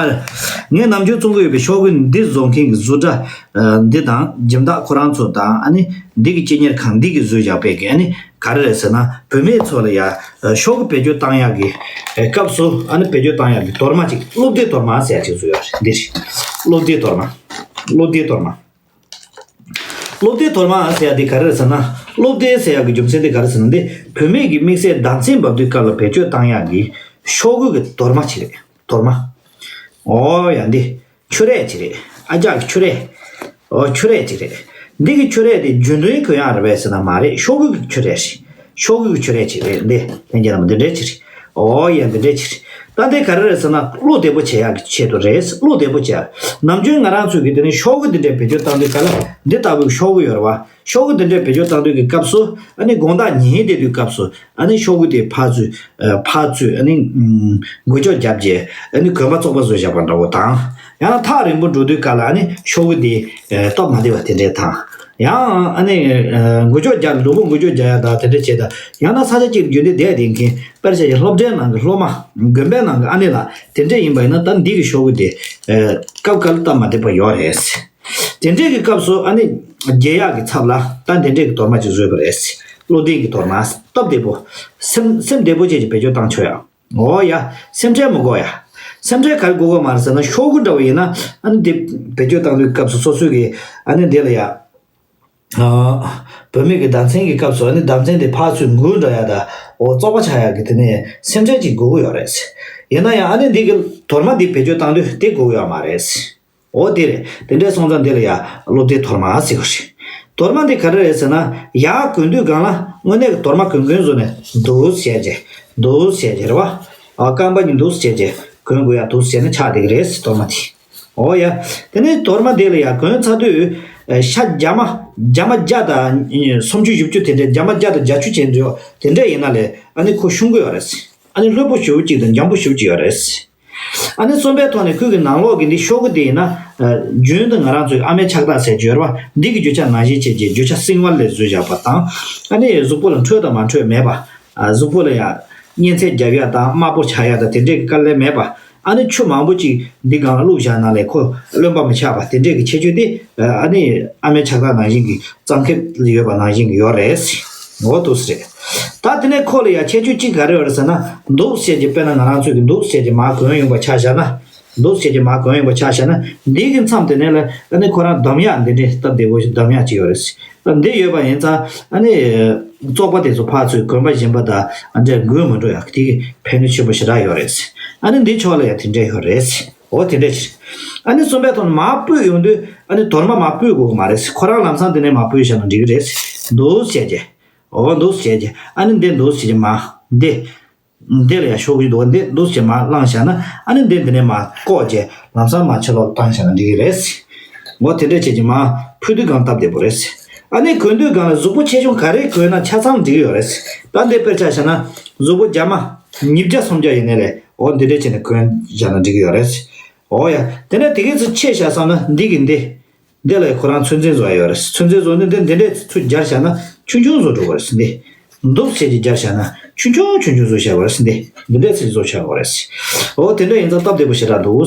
ངས་ནམ་རྒྱུན་བཙོང་གི་ཡོད་པའི་ཤོག་གུ་འདི་བཟོ་མཁན་གྱི་བཟོ་གྲྭ་ཨ་འདི་དང་སྦྱིན་བདག་ཁོ་རང་ཚོ་དང་ཨ་ནི་འདི་གི་སྤྱི་གཉེར་ཁང་འདི་གི་བཟོས་བཞག་པའི་གི་ཨ་ནི་ག་རེ་རེད་ཟེར་ན། བུད་མེད་ཚོ་ལ་ཡ་ཨ་ཤོག་གུ་བེད་སྤྱོད་བཏང་ཡག་གི་ཨ་སྐབས་སུ་ཨ་ནི་བེད་སྤྱོད་བཏང་ཡག་གི་དོར་མ་ཅིག་སློབ་དེབ་དོར་མ་ཟེར་ཡག་ཅིག་བཟོས་ཡོད་རེད། འདི་རེད། སློབ་དེབ་དོར་མ། སློབ་དེབ་དོར་མ། སློབ་དེབ་དོར་མ་ཟེར་ཡ་དེ་ག་རེ་རེད་ཟེར་ན། སློབ་དེབ་ཟེར་ཡ་གི་རྒྱུ་མཚན་དེ་ག་རེ་ཟེར་ན། འདི་བུད་མེད་ཀྱི་དམིགས་བསལ་ཟླ་མཚན་འབབ་དུས་སྐབས་ལ་བེད་སྤྱོད་བཏང་ཡག་གི་ཤོག་གུ་གི་དོར་མ་ཅིག་རེད། དོར་མ། ཨོ་ཡ། འདི་ཆུ་རས་ཅིག་རེད། ཨ་ཅག་གི་ཆུ་རས། ཨོ་ཆུ་རས་ཅིག་རེད། འདི་གི་ཆུ་རས་དེ་རྒྱུན་ལྡན་གྱི་ཡང་རེད་པས་ཟེར་ན་མ་རེད། ཤོག་གུ་གི་ཆུ་རས་རེད། ཤོག་གུ་གི་ཆུ་རས་ཅིག་རེད། འདི་ལྷན་རྒྱས་རྣམས་འདི་འདྲས་ཅིག་རེད། ཨོ་ཡ། འདི་འདྲས་ཅིག་རེད། ད་འདི་ག་རེ་རེད་ཟེར་ན་བློ་བདེ་པོ་བྱེད་ཡག་གི་ཆེད་དུ་རེད། བློ་བདེ་པོ་བྱེད་ཡག་ནམ་རྒྱུན་ང་རང་ཚོས་ཀྱི་དེ་ནི་ཤོག་གུ་འདི་འདྲས་བེད་སྤྱོད་བཏང་དུས་ག་ལ་འདི་ལྟ་བུའི་ཤོག་གུ་ཡོད་རེད་བ། ཤོག་གུ་འདི་འདྲས་བེད་སྤྱོད་བཏང་དུས་ཀྱི་སྐབས་སུ་ཨ་ནི་དགོང་དག་ཉལ་བསྡད་དུས་སྐབས་སུ་ཨ་ནི་ཤོག་གུ་དེ་ཕར་ཚུར་ཕར་ཚུར་ཨ་ནི་འགུལ་སྐྱོད་བརྒྱབ་རྗེས་ཨ་ནི་གོན་པ་བཙོག་པ་བཟོས་བཞག་པ་འདྲ་བོ་དང་། ཡང་ན་ཐག་རིང་པོ་འགྲོ་དུས་སྐབས་ལ་ཨ་ནི་ཤོག་གུ་དེ་སྟབས་མ་བདེ་བ་དེ་འདྲས་དང་། ཡང་ཨ་ནི་འགུལ་སྐྱོད་རྒྱག་མགྲོན་པོ་འགུལ་སྐྱོད་རྒྱག་ཡ་དང་དེ་འདྲས་བྱས་དང་། ཡང་ན་ས་ཆ་གཅིག་རྒྱུན་དུ་བསྡད་བསྡད་མཁན་དཔེར་བྱས་ཀྱི་སློབ་གྲྭའི་ནང་གི་སློབ་མ། དགོན་པའི་ནང་གི་ཨ་ནེ་ལགས་དེ་འདྲས་ཡིན་པ་ཡིན་ན་ད་འདི་གི་ཤོག་གུ་དེ་སྐབས་འགའ་ལ་སྟབས་མ་བདེ་བ་ཡོད་རེད། དེ་འདྲས་ཀྱི་སྐབས་སུ་ཨ་ནི་རྒྱག་ཡག་གི་ཚབ་ལ་ད་དེ་འདྲས་ཀྱི་དོར་མ་ཅིག་བཟོས་པ་རེད། བློ་ལྡན་གྱི་དོར་མ། སྟབས་བདེ་པོ། སེམས་སེམས་བདེ་པོ་བྱས་ཀྱི་བེད་སྤྱོད་བཏང་ཆོག་ཡ། འོ་ཡ། སེམས་ཁྲལ་མི་དགོས་ཡ། སེམས་ཁྲལ་ག་རེ་དགོས་དགོས་མ་རེད་ཟེར་ན་ཤོག་གུ་འདྲ་བོ་ཡིན་ན་ཨ་ནི་དེ་བེད་སྤྱོད་བཏང་དུས་སྐབས་སུ་སོ་སོའི་གི་ཨ་ནི་དེ་ལ་ཡ། བུད་མེད་ཀྱི་ཟླ་མཚན་གྱི་སྐབས་སུ་ཨ་ནི་ཟླ་མཚན་དེ་ཕར་ཚུར་འགུལ་འགྲོ་ཡ་དང་འོ་བཙོག་པ་ཆགས་ཡ་གི་དེ་ནས་སེམས་ཁྲལ་ཅིག་དགོས་ཀྱི་ཡོད་རེད། ཡིན་ན་ཡང་ཨ་ནི་འདི་གི་དོར་མ་འདི་བེད་སྤྱོད་བཏང་དུས་དེ་དགོས་ཀྱི་ཡོད་མ་རེད། འོ་དེ་རེད། དེ་འདྲས་སོང་ཙང་འདི་ལ་ཡ་སློབ་དེབ་དོར་མ་ཟེར་གྱི་རེད། དོར་མ་འདི་ག་རེ་རེད་ཟེར་ན་ཡར་གོན་དུས་སྒང་ལ་དངོས་གནས་ཀྱི་དོར་མ་གོན་གོན་བཟོ་ནས་འདུག་བྱས་རྗེས་འདུག་བྱས་རྗེས་རེད་བ། རྐང་པ་གཉིས་འདུག་བྱས་རྗེས་གོན་དགོས་ཡ་འདུག་བྱས་ནས་ཆགས་བསྡད་ཀྱི་རེད། དོར་མ་དེ། འོ་ཡ། དེ་ནས་དོར་མ་དེ་ལ་ཡ་གོན་ཚར་དུས་ཤ་རྒྱ་མ་རྒྱ་མ་བརྒྱ་དང་སུམ་ཅུ་བཞི་བཅུ་དེ་འདྲས་རྒྱ་མ་བརྒྱ་དང་བརྒྱད་ཅུ་ཅན་འདྲ་དེ་འདྲས་ཡིན་ན་ལས་ཨ་ནི་ཁོ་ཤོང་གི་ཡོད་རེད། ཨ་ནི་ལྷོད་པོ་ཞེ་པོ་ཅིག་དང་འཇམ་པོ་ཞེ་པོ་ཅིག་ཡོད་རེད། ཨ་ནི་རྩོམ་པའི་ཐོག་ནས་ཁོས་ཀྱི་ནང་ལོགས་ཀྱི་འདི་ཤོག་གུ་དེ་ཡིན་ན། རྒྱུན་དུ་ང་རང་ཚོའི་ཨ་མའི་ཕྱག་རྟགས་ཟེར་རྒྱུ་ཡོད་རེད་བ། འདི་གི་རྒྱུ་ཆ་ནང་བཞིན་བྱས་རྗེས་རྒྱུ་ཆ་སིལ་བར་ལས་བཟོས་བཞག་པ་དང་། ཨ་ནི་གཟུགས་པོ་ལ་འཕྲོད་དང་མ་འཕྲོད་མེད་པ། གཟུགས་པོ་ལ་ཡང་གཉན་ཚད་རྒྱབ་ཡ་དང་དམར་པོ་ཆགས་ཡ་དང་དེ་འདྲའི་དཀའ་ལས་མེད་པ། ཨ་ནི་ཆུ་མང་པོ་ཅིག་འདི་སྒང་ལ་བླུགས་བཞག་ན་ལས་ཁོ་རློན་པ་མི་ཆགས་པ་དེ་འདྲས་ཀྱི་ཁྱད་ཆོས་དེ་ཨ་ནི་ཨ་མའི་ཕྱག་རྟགས་ནང་བཞིན་གྱི་གཙང་ཁེབས་ཡོད་པ་ནང་བཞིན་གྱི་ཡོད་རེད། འོ་འདུག་སེ་རེད། ད་དེ་ནས་ཁོ་ལ་ཡང་ཁྱད་ཆོས་གཅིག་ག་རེ་ཡོད་རེད་ཟེར་ན། འདུག་སེ་བྱས་ཀྱི་དཔེར་ན་ང་རང་ཚོས་ཀྱི་འདུག་སེ་བྱས་ཀྱི་མར་གོན་ཡོང་པ་ཆ་བཞག་ན། འདུག་སེ་བྱས་ཀྱི་མར་གོན་ཡོང་པ་ཆ་བཞག་ན། འདི་གི་མཚམས་དེ་ནས་ལ་ཨ་ནི་ཁོ་རང་འདམ་ཡག་འདི་འདྲས་སྟབས་བདེ་པོ་ཞིག་འདམ་ཡག་ཅིག་ཡོད་རེད། འདི་ཡོད་པ་ཡིན་ཙང་ཨ་ནི་བཙོག་པ་དེ་ཚོ་ཕར་ཚུར་གོན་པ་བཞིན་པ་དང་ཨ་འདྲས་འགུལ་མི་འགྲོ་ཡག་དེ་གི་ཕན་ནུས་ཆེན་པོ་ཞེ་དྲག་ཡོད་རེད། ཨ་ནི་འདི་ཕྱོགས་ལ་ཡང་དེ་འདྲས་ཡོད་རེད། འོ་དེ་འདྲས་ཞིག་ཨ་ནི་གསུམ་པའི་ཐོག་ནས་མར་སྤོས་ཡོང་དུས་ཨ་ནི་དོར་མ་མར་སྤོས་དགོས་ཀྱི་མ་རེད། ཁོ་རང་ལམ་སང་དེ་ནས་མར་སྤོས་བཞག་ན་འགྲིག་གི་རེད། འདུག་སེ་བྱས་ཀྱི། འོ་འདུག་སེ་བྱས་ཀྱི། ཨ་ནི་འདི་འདུག་སེ་བྱས་ཀྱི་མར་འདི། འདི་ལ་ཡང་ཤོག་གུ་འདུག་འདི་འདུག་སེ་བྱས་མར་བླངས་བཞག་ན་ཨ་ནི་འདི་འདི་ནས་མར་བཀོག་བྱས་ལམ་སང་མར་ཕྱི་ལོགས་བཏང་བཞག་ན་འགྲིག་གི་རེད། འོ་དེ་འདྲས་བྱས་ཀྱི་མར་ཕུད་དུས་སྒང་སྟབས་བདེ་པོ་རེད། ཨ་ནི་གོན་དུས་སྒང་ལ་གཟུགས་པོ་ཆེ་ཆུང་ག་རེ་གོན་ན་ཆ་ཚང་འགྲིག་གི་ཡོད་རེད། ད་འདི་དཔེར་ཆ་བཞག་ན་གཟུགས་པོ་རྒྱ་མ་ཉིས་བརྒྱ་སུམ་བརྒྱ་ཡིན་ནའི་རེད། འོ་འདི་འདྲས་བྱས་ནས་གོན་བཞག་ན་འགྲིག་གི་ཡོད་རེད། འོ་ཡ། དེ་ནས་དེ་གས་ཚོ་ཆེ་བཞག་བསམ་ན་འདི་གི་འདི། འདི་ལ་ཁོ་རང་ཚོད་འཛིན་བཟོ་ཡ་ཡོད་རེད། ཚོད་འཛིན་བཟོ་ནི་འདི་འདི་འདྲས་ཚུར་སྦྱར་བཞག་ན་ཆུང་ཆུང་བཟོ་འགྲོ་གི་རེད། འདི་འདུག་སེ་ཅིག་སྦྱར་བཞག་ན་ཆུང་ཆུང་ཆུང་ཆུང་བཟོ་བྱ་བ་རེད། འདི་འདི་འདྲས་ཚུར་བཟོ་བྱ་བ་རེད། འོ་དེ་འདྲ་ཡིན་ཙང་སྟབས་བདེ་པོ་ཞེ་དྲག་འདུག་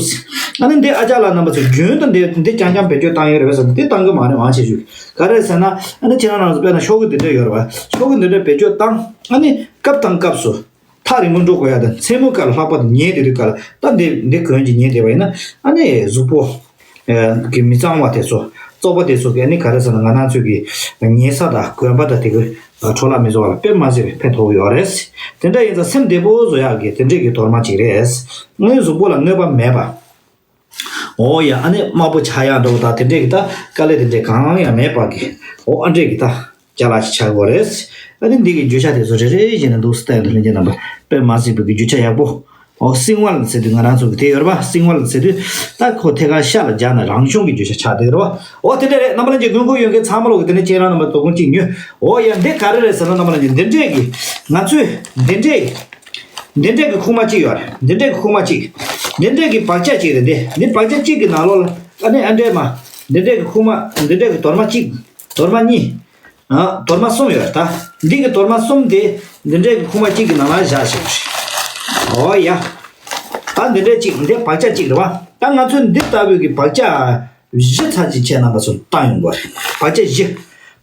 ཨ་ནི་འདི་ཨ་ཅག་ལགས་རྣམ་པ་ཚོས་རྒྱུན་དུ་འདི་འདི་རྐྱང་རྐྱང་བེད་སྤྱོད་བཏང་ཡོད་རེད་པས་ཟེར་ན་འདི་བཏང་གི་མ་རེད། མང་ཆེ་ཤོས་ག་རེ་ཟེར་ན་ཨ་ནི་ཁྱེད་རང་རང་ཚོ་དཔེར་ན་ཤོག་གུ་འདི་འདྲས་ཡོད་རེད་པ། ཤོག་གུ་འདི་འདྲས་བེད་སྤྱོད་བཏང་ཨ་ནི་སྐབས་དང་སྐབས་སུ། ཐག་རིང་པོ་འགྲོ་དགོས་ཡ་དང་མཚན་མོ་སྐབས་ལ་ལྷག་པར་དུ་ཉལ་བསྡད་དུས་སྐབས་ལ་ད་འདི་འདི་གོན་གྱི་ཉལ་བསྡད་པ་ཡིན་ན་ཨ་ནི་གཟུགས་པོ་གི་མི་གཙང་བ་དེ་ཚོ་བཙོག་པ་དེ་ཚོ་གི་ཨ་ནི་ག་རེ་ཟེར་ན་ང་རང་ཚོའི་གི་ཉལ་ས་དང་གོན་པ་དང་དེ་གི་འཕྲོ་བརླག་མི་བཟོ་བ་ལ་དཔེ་མ་སྲིད་པའི་ཕན་ཐོགས་ཡོད་རེད། དེ་འདྲ་ཡིན་ཙང་སེམས་བདེ་པོ་བཟོ་ཡག་གི་དེ་འདྲས་ཀྱི་དོར་མ་གཅིག་རེད། ཨ་ནི་གཟུགས་པོ་ལ་གནོད་པ་མེད་པ། འོ་ཡ། ཨ་ནི་དམར་པོ་ཆགས་ཡག་འདྲ་བོ་དང་དེ་འདྲས་ཀྱི་ད་དཀའ་ལས་དེ་འདྲས་གང་ཡང་མེད་པ་གི་འོ་ཨ་འདྲས་ཀྱི་ད་ཅ་ལག་ཅིག་ཆགས་དགོས་རེད། ཨ་ནི་འདི་གི་རྒྱུ་ཆ་དེ་ཚོ་རེ་རེ་བཞིན་ནས་འདུག་སེ་ལྟ་ཡོང་དུས་ལྷན་རྒྱས་རྣམ་པ་དཔེ་མ་སྲིད་པའི་གི་རྒྱུ་ཆ་ཡག་པོ། འོ་སིང་བལ་ཟེར་དུས་ང་རང་ཚོ་གི་དེ་ཡོད་རེད་པ། སིང་བལ་ཟེར་དུས་ད་ཁོ་ཐད་ཀར་ཤ་ལ་སྦྱར་ན་རང་བྱུང་གི་རྒྱུ་ཆ་ཆགས་བསྡད་ཡོད་རེད་པ། འོ་དེ་འདྲས་རེད། རྣམ་པ་ལྷན་རྒྱས་དགོས་མཁོ་ཡོད་མཁན་ཚང་མ་ལོག་གི་དེ་ནས་ཁྱེད་རང་རྣམ་པ་དོ་དགོང་གཅིག་ཉོས། འོ་ཡ། འདི་ག་རེ་རེད་ཟེར་ན་རྣམ་པ་ལྷན་རྒྱས་འདི་འདྲས་ཀྱི་ང་ཚོས་འདི་འདྲས། འདི་འདྲས་ཀྱི་ཁུག་མ་གཅིག་ཡོད་རེད། འདི་འདྲས་ཀྱི་ཁུག་མ་གཅིག་འདི་འདྲས་ཀྱི་བག་ཆགས་གཅིག་རེད། འདི་འདི་བག་ཆགས་གཅིག་གི་ནང་ལོགས་ལ་ཨ་ནི་ཨ་འདྲས་མ། འདི་འདྲས་ཀྱི་ཁུག་མ་འདི་འདྲས་ཀྱི་དོར་མ་གཅིག་དོར་མ་གཉིས། ཨ་དོར་མ་གསུམ་ཡོད་རེད། ད་འདི་གི་དོར་མ་གསུམ་དེ་འདི་འདྲས་ཀྱི་ཁུག་མ་གཅིག་གི་ནང་ལ་བཞག་བཞག་རེད། འོ་ཡ། ད་འདི་འདྲས་གཅིག་འདི་བག་ཆགས་གཅིག་རེད་པ། ད་ང་ཚོས་འདི་ལྟ་བུའི་གི་བག་ཆགས། བཞི་ཚར་གཅིག་ཁྱེད་རྣམ་པ་ཚོར་བཏང་ཡོང་དགོས་རེད། བག་ཆགས་བཞི།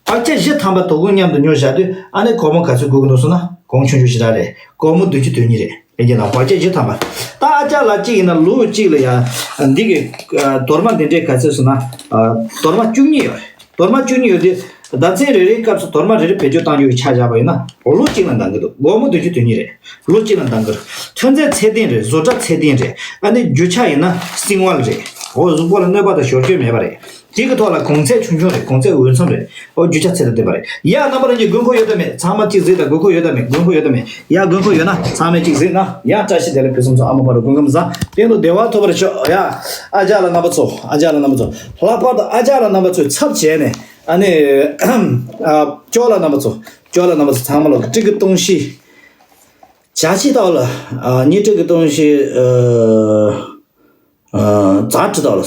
བག་ཆགས་བཞི་ཐམ་པ་དོ་དགོང་མཉམ་དུ་ཉོ་བཞག་དུས་ཨ་ནི་སྒོར་མོ་ག་ཚོད་དགོས་ཀྱི་འདུག་ཟེར་ན་གོང་ཆུང་ཆུང་ཞེ་དྲག་རེད། སྒོར་མོ་བདུན་ཅུ་དོན་གཉིས་རེད། ལྷན་རྒྱས་རྣམ་པ་བག་ཆགས་བཞི་ཐམ་པ། ད་ཨ་ཅག་ལགས་གཅིག་ཡིན་ན་ལུག་གཅིག་ལ་ཡང་འདི་གི་ཨ་དོར་མ་འདི་འདྲས་ག་ཚོད་ཟེར་ན་ཨ་དོར་མ་བཅུ་གཉིས་ཡོད་རེད། དོར་མ་བཅུ་གཉིས་ཡོད་དུས་ཟླ་མཚན་རེ་རེའི་སྐབས་སུ་དོར་མ་རེ་རེ་བེད་སྤྱོད་གཏང་རྒྱུ་གི་ཆ་བཞག་པ་ཡིན་ན་ལོ་གཅིག་ལ་འདང་གི་འདུག་སྒོར་མོ་བདུན་ཅུ་དོན་གཉིས་རེད། ལོ་གཅིག་ལ་འདང་གི་རེད། ཐོན་རྫས་ཚད་ལྡན་རེད། བཟོ་གྲྭ་ཚད་ལྡན་རེད། ཨ་ནི་རྒྱུ་ཆ་ཡིན་ན་སིང་བལ་རེད། འོ་གཟུགས་པོ་ལ་གནོད་པ་དང་ཞོར་སྐྱོན་མེད་པ་རེད། དེ་གི་ཐོག་ལ་གོང་ཚད་ཆུང་ཆུང་རེད། གོང་ཚད་འོས་འཚམ་རེད། འོ་རྒྱུ་ཆ་ཚད་དང་ལྡན་པ་རེད། ཡ་རྣམ་པ་ལྷན་རྒྱས་དགོས་མཁོ་ཡོད་དམ་མེད། ཚང་མ་གཅིག་གཟིགས་དང་། དགོས་མཁོ་ཡོད་དམ་མེད། དགོས་མཁོ་ཡོད་དམ་མེད། ཡ་དགོས་མཁོ་ཡོད་ན་ཚང་མས་གཅིག་གཟིགས་ན། ཡ་བཀྲ་ཤིས་བདེ་ལེགས། ཕུན་སུམ་ཚོགས། ཨ་མ་བར་དུ་སྐུ་ཁམས་བཟང་། གཏན་དུ་བདེ་བ་ཐོབ་པར་ཤོག་ཡ། ཨ་ཅག་ལགས་རྣམ་པ་ཚོ། ཨ་ཅག་ལགས་རྣམ་པ་ཚོ། ལྷག་པར་དུ་ཨ་ཅག་ལགས་རྣམ་པ་ཚོའི་ཚབ་བྱས་ནས་ཨ་ནི་ཨ་ཅོག་ལགས་རྣམ་པ་ཚོ། ཅོག་ལགས་རྣམ་པ་ཚོ་ཚང་མ་ལོག་གི་ཀྲིག་གི་ཏུང་ཤི། བྱ་ཕྱི་ཏའོ་ལ། ཨ་ནི་ཀྲིག་གི་ཏུང་ཤི། ཨ་ཨ་ཛ་ཀྲི་ཏའོ་ལ།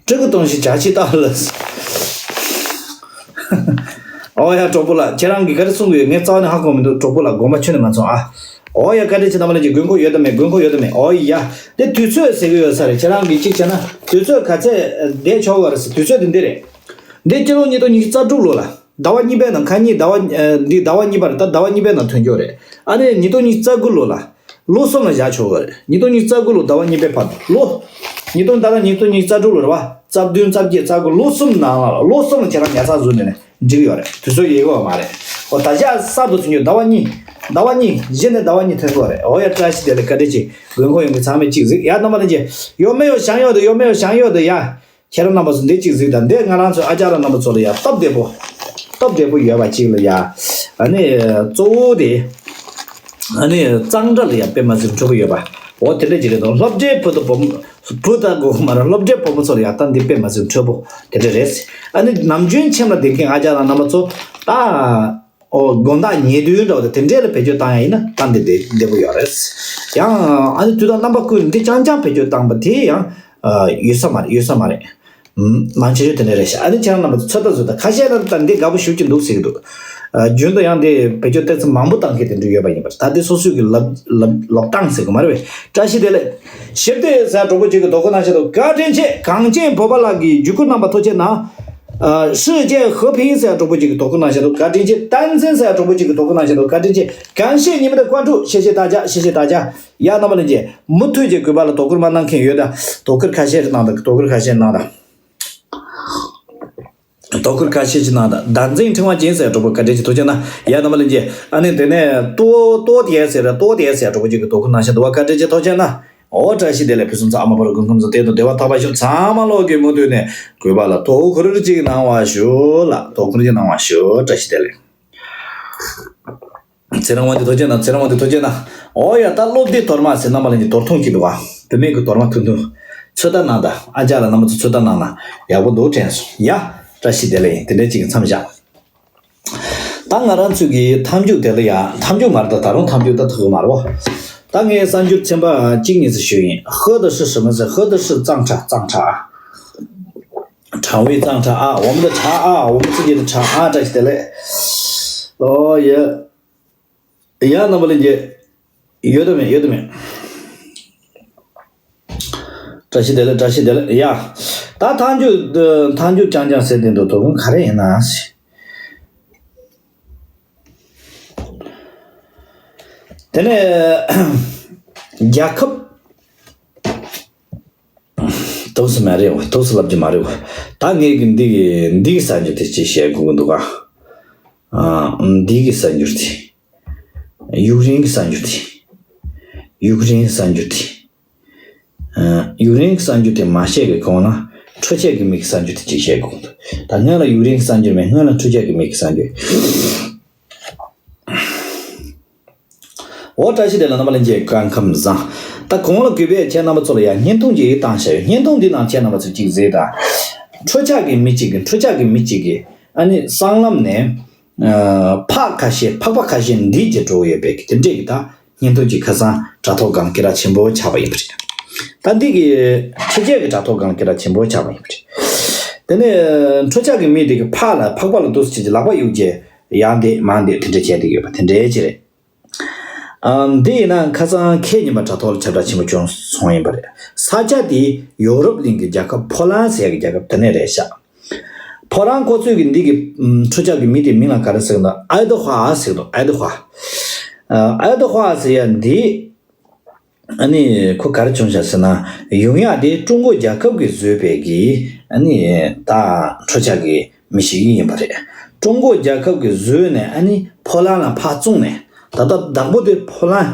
ཀྲིག་གི་ཏུང་ཤི་བྱ་ཕྱི་ཏའོ་ལ། ཨོ་ཡ་གྲོགས་པོ་ལགས། ཁྱེད་རང་གིས་ག་རེ་གསུང་གི་ཡོད་ངས་རྩ་བ་ནས་ཧ་གོ་མི་འདུག་གྲོགས་པོ་ལགས། དགོངས་པ་ཁྱོན་ནས་མ་ཚོམ་ཨ། ཨོ་ཡ་བཀའ་དྲིན་ཆེ། རྣམ་པ་ལྷན་རྒྱས་དགོས་མཁོ་ཡོད་དམ་མེད། དགོས་མཁོ་ཡོད་དམ་མེད། ཨོ་ཡ། དེ་དུས་ཚོད་ཟེར་གི་ཡོད་ས་རེད། ཁྱེད་རང་གིས་གཅིག་བྱས་ན་དུས་ཚོད་ག་ཚད་བསྡད་ཆོག་གི་རེད་ཟེར། དུས་ཚོད་དེ་འདི་རེད། འདི་སྤྱི་ལོ་ཉིས་སྟོང་ཉི་ཤུ་རྩ་དྲུག་ལོ་ལ། ཟླ་བ་གཉིས་པའི་ནང་། ཁ་ཉིན་ཟླ་བ། ཨ་འདི་ཟླ་བ་གཉིས་པ་རེད། ད་ཟླ་བ་གཉིས་པའི་ནང་ཐོན་རྒྱུ་རེད། ཨ་ནི་ཉིས་སྟོང་ཉི་ཤུ་རྩ་དགུ་ལོ་ལ། ལོ་གསུམ་ལ་བཞག་ཆོག་གི་རེད། ཉིས་སྟོང་ཉི་ཤུ་རྩ་དགུ་ལོ་ཟླ་བ་གཉིས་པའི་བར་དུ་ལོ། ཉིས་སྟོང་ད་ལྟ་ཉིས་སྟོང་ཉི་ཤུ་རྩ་དྲུག་ལོ་རེད་བ། རྩ་བདུན་རྩ་བརྒྱད་རྩ་དགུ་ལོ་གསུམ་ནང་ལ་ལོ་གསུམ་ལ་ཁྱེད་རང་ཉར་ཚགས་བཟོས་ནས་ནས་འགྲིག་ཡོད་རེད། དུས་ཚོད་ཡོལ་གི་ཡོད་མ་རེད། འོ་ད་ཆ་གསར་དུ་ཚུད་རྒྱུ་ཟླ་བ་གཉིས། ཟླ་བ་གཉིས་གཞི་ནས་ཟླ་བ་གཉིས་ཐོན་གི་ཡོད་རེད། འོ་ཡ་བཀྲ་ཤིས་བདེ་ལེགས། བཀའ་དྲིན་ཆེ། དགོས་མཁོ་ཡོད་མཁན་ཚང་མས་གཅིག་གཟིགས། ཡ་རྣམ་པ་ལྷན་རྒྱས་ཡོད་མེད་ཡོད་བཞག་ཡོད་དོ། ཡོད་མེད་ཡོད་བཞག་ཡོད་དོ་ཡ། ཁྱེད་རང་རྣམ་པ་ཚོ་འདི་གཅིག་གཟིགས་དང་། འདི་ང་རང་ཚོའི་ཨ་ཅག་ལགས་རྣམ་པ་ཚོ་ལ་ཡང་སྟབས་བདེ་པོ། སྟབས་བདེ་པོ་ཡོད་པ་གཅིག་ལ་ཡ། ཨ་ནི་གཙོ་བོ་དེ། ཨ་ནི་གཙང་སྦྲ་ལ་ཡང་དཔེ་མ་སྲིད་འཕྲོད་པོ་ཡོད་པ། འོ་དེ་འདྲ་ཅིག་རེད་དོ། སློབ་གྲྭའི་བུ་དང་བུ་མོ། བུ་དང་དགོས་མ་རེད། སློབ་གྲྭའི་བུ་མོ་ཚོ་ལ་ཡང་ད་འདི་དཔེ་མ་སྲིད་འཕྲོད་པོ་དེ་འདྲ་རེད། ཨ་ནི་ནམ་རྒྱུན་ཁྱིམ་ལ་བསྡད་མཁན་ཨ་ཅག་ལགས་རྣམ་པ་ཚོ་ད། ཨོ་དགོང་དག་ཉལ་དུས་འདྲ་བོ་དང་དེ་འདྲས་ལ་བེད་སྤྱོད་བཏང་ཡ་ཡིན་ན་ད་འདི་བདེ་བདེ་པོ་ཡོད་རེད། ཡང་ཨ་ནི་དུས་དང་རྣམ་པ་ཀུན་འདི་རྐྱང་རྐྱང་བེད་སྤྱོད་བཏང་པ་དེ་ཡང་ཡོད་ས་མ་རེད། ཡོད་ས་མ་རེད། མང་ཆེ་ཤོས་དེ་འདྲས་རེད་ཤག་ཨ་ནི་ཁྱེད་རང་རྣམ་པ་ཚོ་ཚོད་ལྟ་བཟོས་དང་། ཁ་ཤས་ལ་ད་འདི་དགའ་པོ་ཞེ་པོ་ཅིག་འདུག་ཟེར་གི་འདུག་རྒྱུན་དུ་ཡང་དེ་བེད་སྤྱོད་ཏོག་ཙམ་མང་པོ་བཏང་མཁན་དེ་འདྲ་ཡོད་པ་ཡིན་པར། ད་དེ་སོ་སོའི་གི་ལབ་ལབ་ལབ་སྟངས་ཟེར་གི་མ་རེད་པས། བཀྲ་ཤིས་བདེ་ལེགས། ཞིབ་ཏེ་ཟེར་གྲོགས་པོ་གཅིག་གི་དོ་ཁུར་གནང་བཞིན་འདུག་བཀའ་དྲིན་ཆེ། གངས་ཅན་བོད་པ་ལགས་ཀྱིས་བརྒྱུད་སྐུར་གནང་བ་ཐུགས་རྗེ་གནང་། ཨ། 世界和平 ཟེར་གྲོགས་པོ་གཅིག་གི་དོ་ཁུར་གནང་བཞིན་འདུག་བཀའ་དྲིན་ཆེ། 丹增 ཟེར་གྲོགས་པོ་གཅིག་གི་དོ་ཁུར་གནང་བཞིན་འདུག་བཀའ་དྲིན་ཆེ། 感谢你们的关注，谢谢大家，谢谢大家。 ཡ། རྣམ་པ་ལྷན་རྒྱས། མུ་མཐུད་ཀྱི་གུས་པ་ལ་དོ་ཁུར་མ་གནང་མཁན་ཡོད་ད། དོ་ཁུར་ཁ་ཤས་ཤིག་གནང་དང་། དོ་ཁུར་ཁ་ཤས་གནང་དང་། དོ་ཁུར་ཁ་ཤས་ཤིག་གནང་དང་། 丹增 ཕྲེང་བ་ཅན་ཟེར་གྲོགས་པོ་བཀའ་དྲིན་ཆེ། ཐུགས་རྗེ་གནང་། ཡ། རྣམ་པ་ལྷན་རྒྱས། ཨ་ནི་དེ་ནས་ཏོ་ཏོ་དེ་ཟེར་ར། ཏོ་དེ་ཟེར་གྲོགས་པོ་གཅིག་གི་དོ་ཁུར་གནང་བཞིན་འདུག་པ། བཀའ་དྲིན་ཆེ། ཐུགས་རྗེ་གནང་། ཨོ། བཀྲ་ཤིས་བདེ་ལེགས། ཕུན་སུམ་ཚོགས། ཨ་མ་བར་དགུན་ཁམས་སུ་བདེ་དང་བདེ་བ་ཐོབ་པ་ཤོག་ཚང་མ་ལོག་གི་མུ་མཐུད་ནས་གུས་པ་ལ་དོ་ཁུར་ཅིག་གནང་བ་ཞུ་ལ། དོ་ཁུར་ཅིག་གནང་བ་ཞུ། བཀྲ་ཤིས་བདེ་ལེགས། ཚེ་རིང་དབང་འདུས་ཐུགས་རྗེ་གནང་། ཚེ་རིང་དབང་འདུས་ཐུགས་རྗེ་གནང་། ཨོ་ཡ། ད་སློབ་དེབ་དོར་མ་ཟེར། རྣམ་པ་ལྷན་རྒྱས། དོར་ཐུང་གི་འདུག་ག་བུད་མེད་ཀྱི་དོར་མ་ཐུང་ཐུང་། ཚོད་ལྟ་གནང་དང་། ཨ་ཅག་ལགས། རྣམ་པ་ཚོ་ཚོད་ལྟ་གནང་ན་ཡག་པོ་འདུག་དྲན་སོང་། ཡ། བཀྲ་ཤིས་བདེ་ལེགས་ཡིན། དེ་འདྲའི་ཅིག་མཚམས་བཞག་ད་ང་རང་ཚོའི་གི་མཐའ་མཇུག་དེ་ལ་ཡ། མཐའ་མཇུག་མ་རེད་ད། ད་རུང་མཐའ་མཇུག་ད་ཐུག་གི་མ་རེད་པ། ད་ངས་གསར་འགྱུར་ཚན་པ་གཅིག་གཉིས་ཙམ་ཞུས་ཡིན། 和的是什么 ཟེར། 和的是 གཙང་ཁྲ། གཙང་ཁྲ། 成为 གཙང་ཁྲ། 啊，我们的茶啊，我们自己的茶啊。 བཀྲ་ཤིས་བདེ་ལེགས། ཨོ་ཡ། ཡ། རྣམ་པ་ལྷན་རྒྱས། ཡོད་དམ་མེད། ཡོད་དམ་མེད། བཀྲ་ཤིས་བདེ་ལེགས། བཀྲ་ཤིས་བདེ་ལེགས། ཡ། ད་མཐའ་མཇུག་མཐའ་མཇུག་རྐྱང་རྐྱང་ཟེར་དེ་འདུག་དོ་དགོང་ག་རེ་ཡིན་ན་ཟེར། དེ་ནས་རྒྱལ་ཁབ། ཐུགས་སུ་མ་རེད་པ། ཐུགས་སུ་ལབ་རྒྱུ་མ་རེད་པ། ད་ངས་ཀྱི་འདི་གི་འདི་གི་གསར་འགྱུར་དེ་ཅིག་བཤད་དགོས་ཀྱི་འདུག་ག་ཨ། འདི་གི་གསར་འགྱུར་དེ། ཡུཀ་རེན་གྱི་གསར་འགྱུར་དེ། ཡུཀ་རེན་གྱི་གསར་འགྱུར་དེ། ཨ། ཡུཀ་རེན་གྱི་གསར་འགྱུར་དེ་མ་བཤད་ཀྱི་གོང་ལ་འཕྲུལ་ཆས་ཀྱི་མི་གི་གསར་འགྱུར་དེ་ཅིག་བཤད་དགོས་ཀྱི་འདུག་ད་སྔོན་ལ་ཡུཀ་རེན་གྱི་གསར་འགྱུར་མེད། སྔོན་ལ་འཕྲུལ་ཆས་ཀྱི་མི་གི་གསར་འགྱུར། ཨོ། བཀྲ་ཤིས་བདེ་ལེགས། རྣམ་པ་ལྷན་རྒྱས་སྐུ་ཁམས་བཟང་། ད་གོང་ལ་གུས་པས་ཁྱེད་རྣམ་པ་ཚོ་ལ་ཡང་བརྙན་ཐུང་ཅིག་བཏང་བཞག་ཡོད། བརྙན་ཐུང་འདི་ནང་ཁྱེད་རྣམ་པ་ཚོས་ཅིག་གཟིགས་དང་། འཕྲུལ་ཆས་ཀྱི་མི་གཅིག་གིས། འཕྲུལ་ཆས་ཀྱི་མི་གཅིག་གིས་ཨ་ནི་སྲང་ལམ་ནས། ཨ། ཕག་ཁ་ཤས། ཕག་པ་ཁ་ཤས་འདེད་ཀྱི་འགྲོ་གི་ཡོད་པའི་དེ་འདྲས་ཀྱི་ད་བརྙན་ཐུང་ཅིག་ཁ་སང་དྲ་ཐོག་སྒང་སྐད་གྲགས་ཆེན་པོ་ཆགས་པ་ཡིན་པ་རེད། ད་འདི་གི་ཕྱི་རྒྱལ་གྱི་དྲ་ཐོག་སྒང་སྐད་གྲགས་ཆེན་པོ་ཆགས་པ་ཡིན་པ་རེད། དེ་ནས་འཕྲུལ་ཆས་ཀྱི་མི་དེ་གིས་ཕག་ལ། ཕག་པ་ལ་འདུག་སེ་བྱས་ཀྱི་ལག་པ་གཡུག་བྱས་ཡར་འདེད་མར་འདེད་དེ་འདྲ་བྱས་བསྡད་ཡོད་པ་དེ་འདྲའི་ཅིག་རེད། ཨ། འདི་ཡིན་ན་ཁ་སང་ཁེ་ཉིན་པ་དྲ་ཐོག་ལ་ཁྱབ་བསྒྲགས་ཆེན་པོ་བྱུང་སོང་ཡིན་པ་རེད། ས་ཆ་དེ་ཡོ་རོབ་གླིང་གི་རྒྱལ་ཁབ་ཕོ་ལན་ཟེར་ཡ་གི་རྒྱལ་ཁབ་དེ་ནས་རེད་ཤག་ཕོ་ལན་ཁོ་ཚོས་གི་འདི་གི་ཨམ། འཕྲུལ་ཆས་གི་མི་དེ་མིང་ལ་ག་རེ་ཟེར་གི་འདུག་ཨའི་ཏི་ཧྭ་ཟེར་གི་འདུག་ཨའི་ཏི་ཧྭ། ཨ། ཨའི་ཏི་ཧྭ་ཟེར་ཡ་འདི། ཨ་ནི་ཁོ་ག་རེ་བྱུང་ཤག་ཟེར་ན། ཡོང་ཡག་དེ་ཀྲུང་གོ་རྒྱལ་ཁབ་ཀྱིས་བཟོས་པའི་གི་ཨ་ནི་ད་འཕྲུལ་ཆས་ཀྱི་མི་ཞིག་ཡིན་པ་རེད། ཀྲུང་གོ་རྒྱལ་ཁབ་ཀྱིས་བཟོས་ནས་ཨ་ནི་ཕོ་ལན་ལ་ཕར་བཙོངས་ནས། ད་ལྟ་བདག་པོ་དེ་ཕོ་ལན།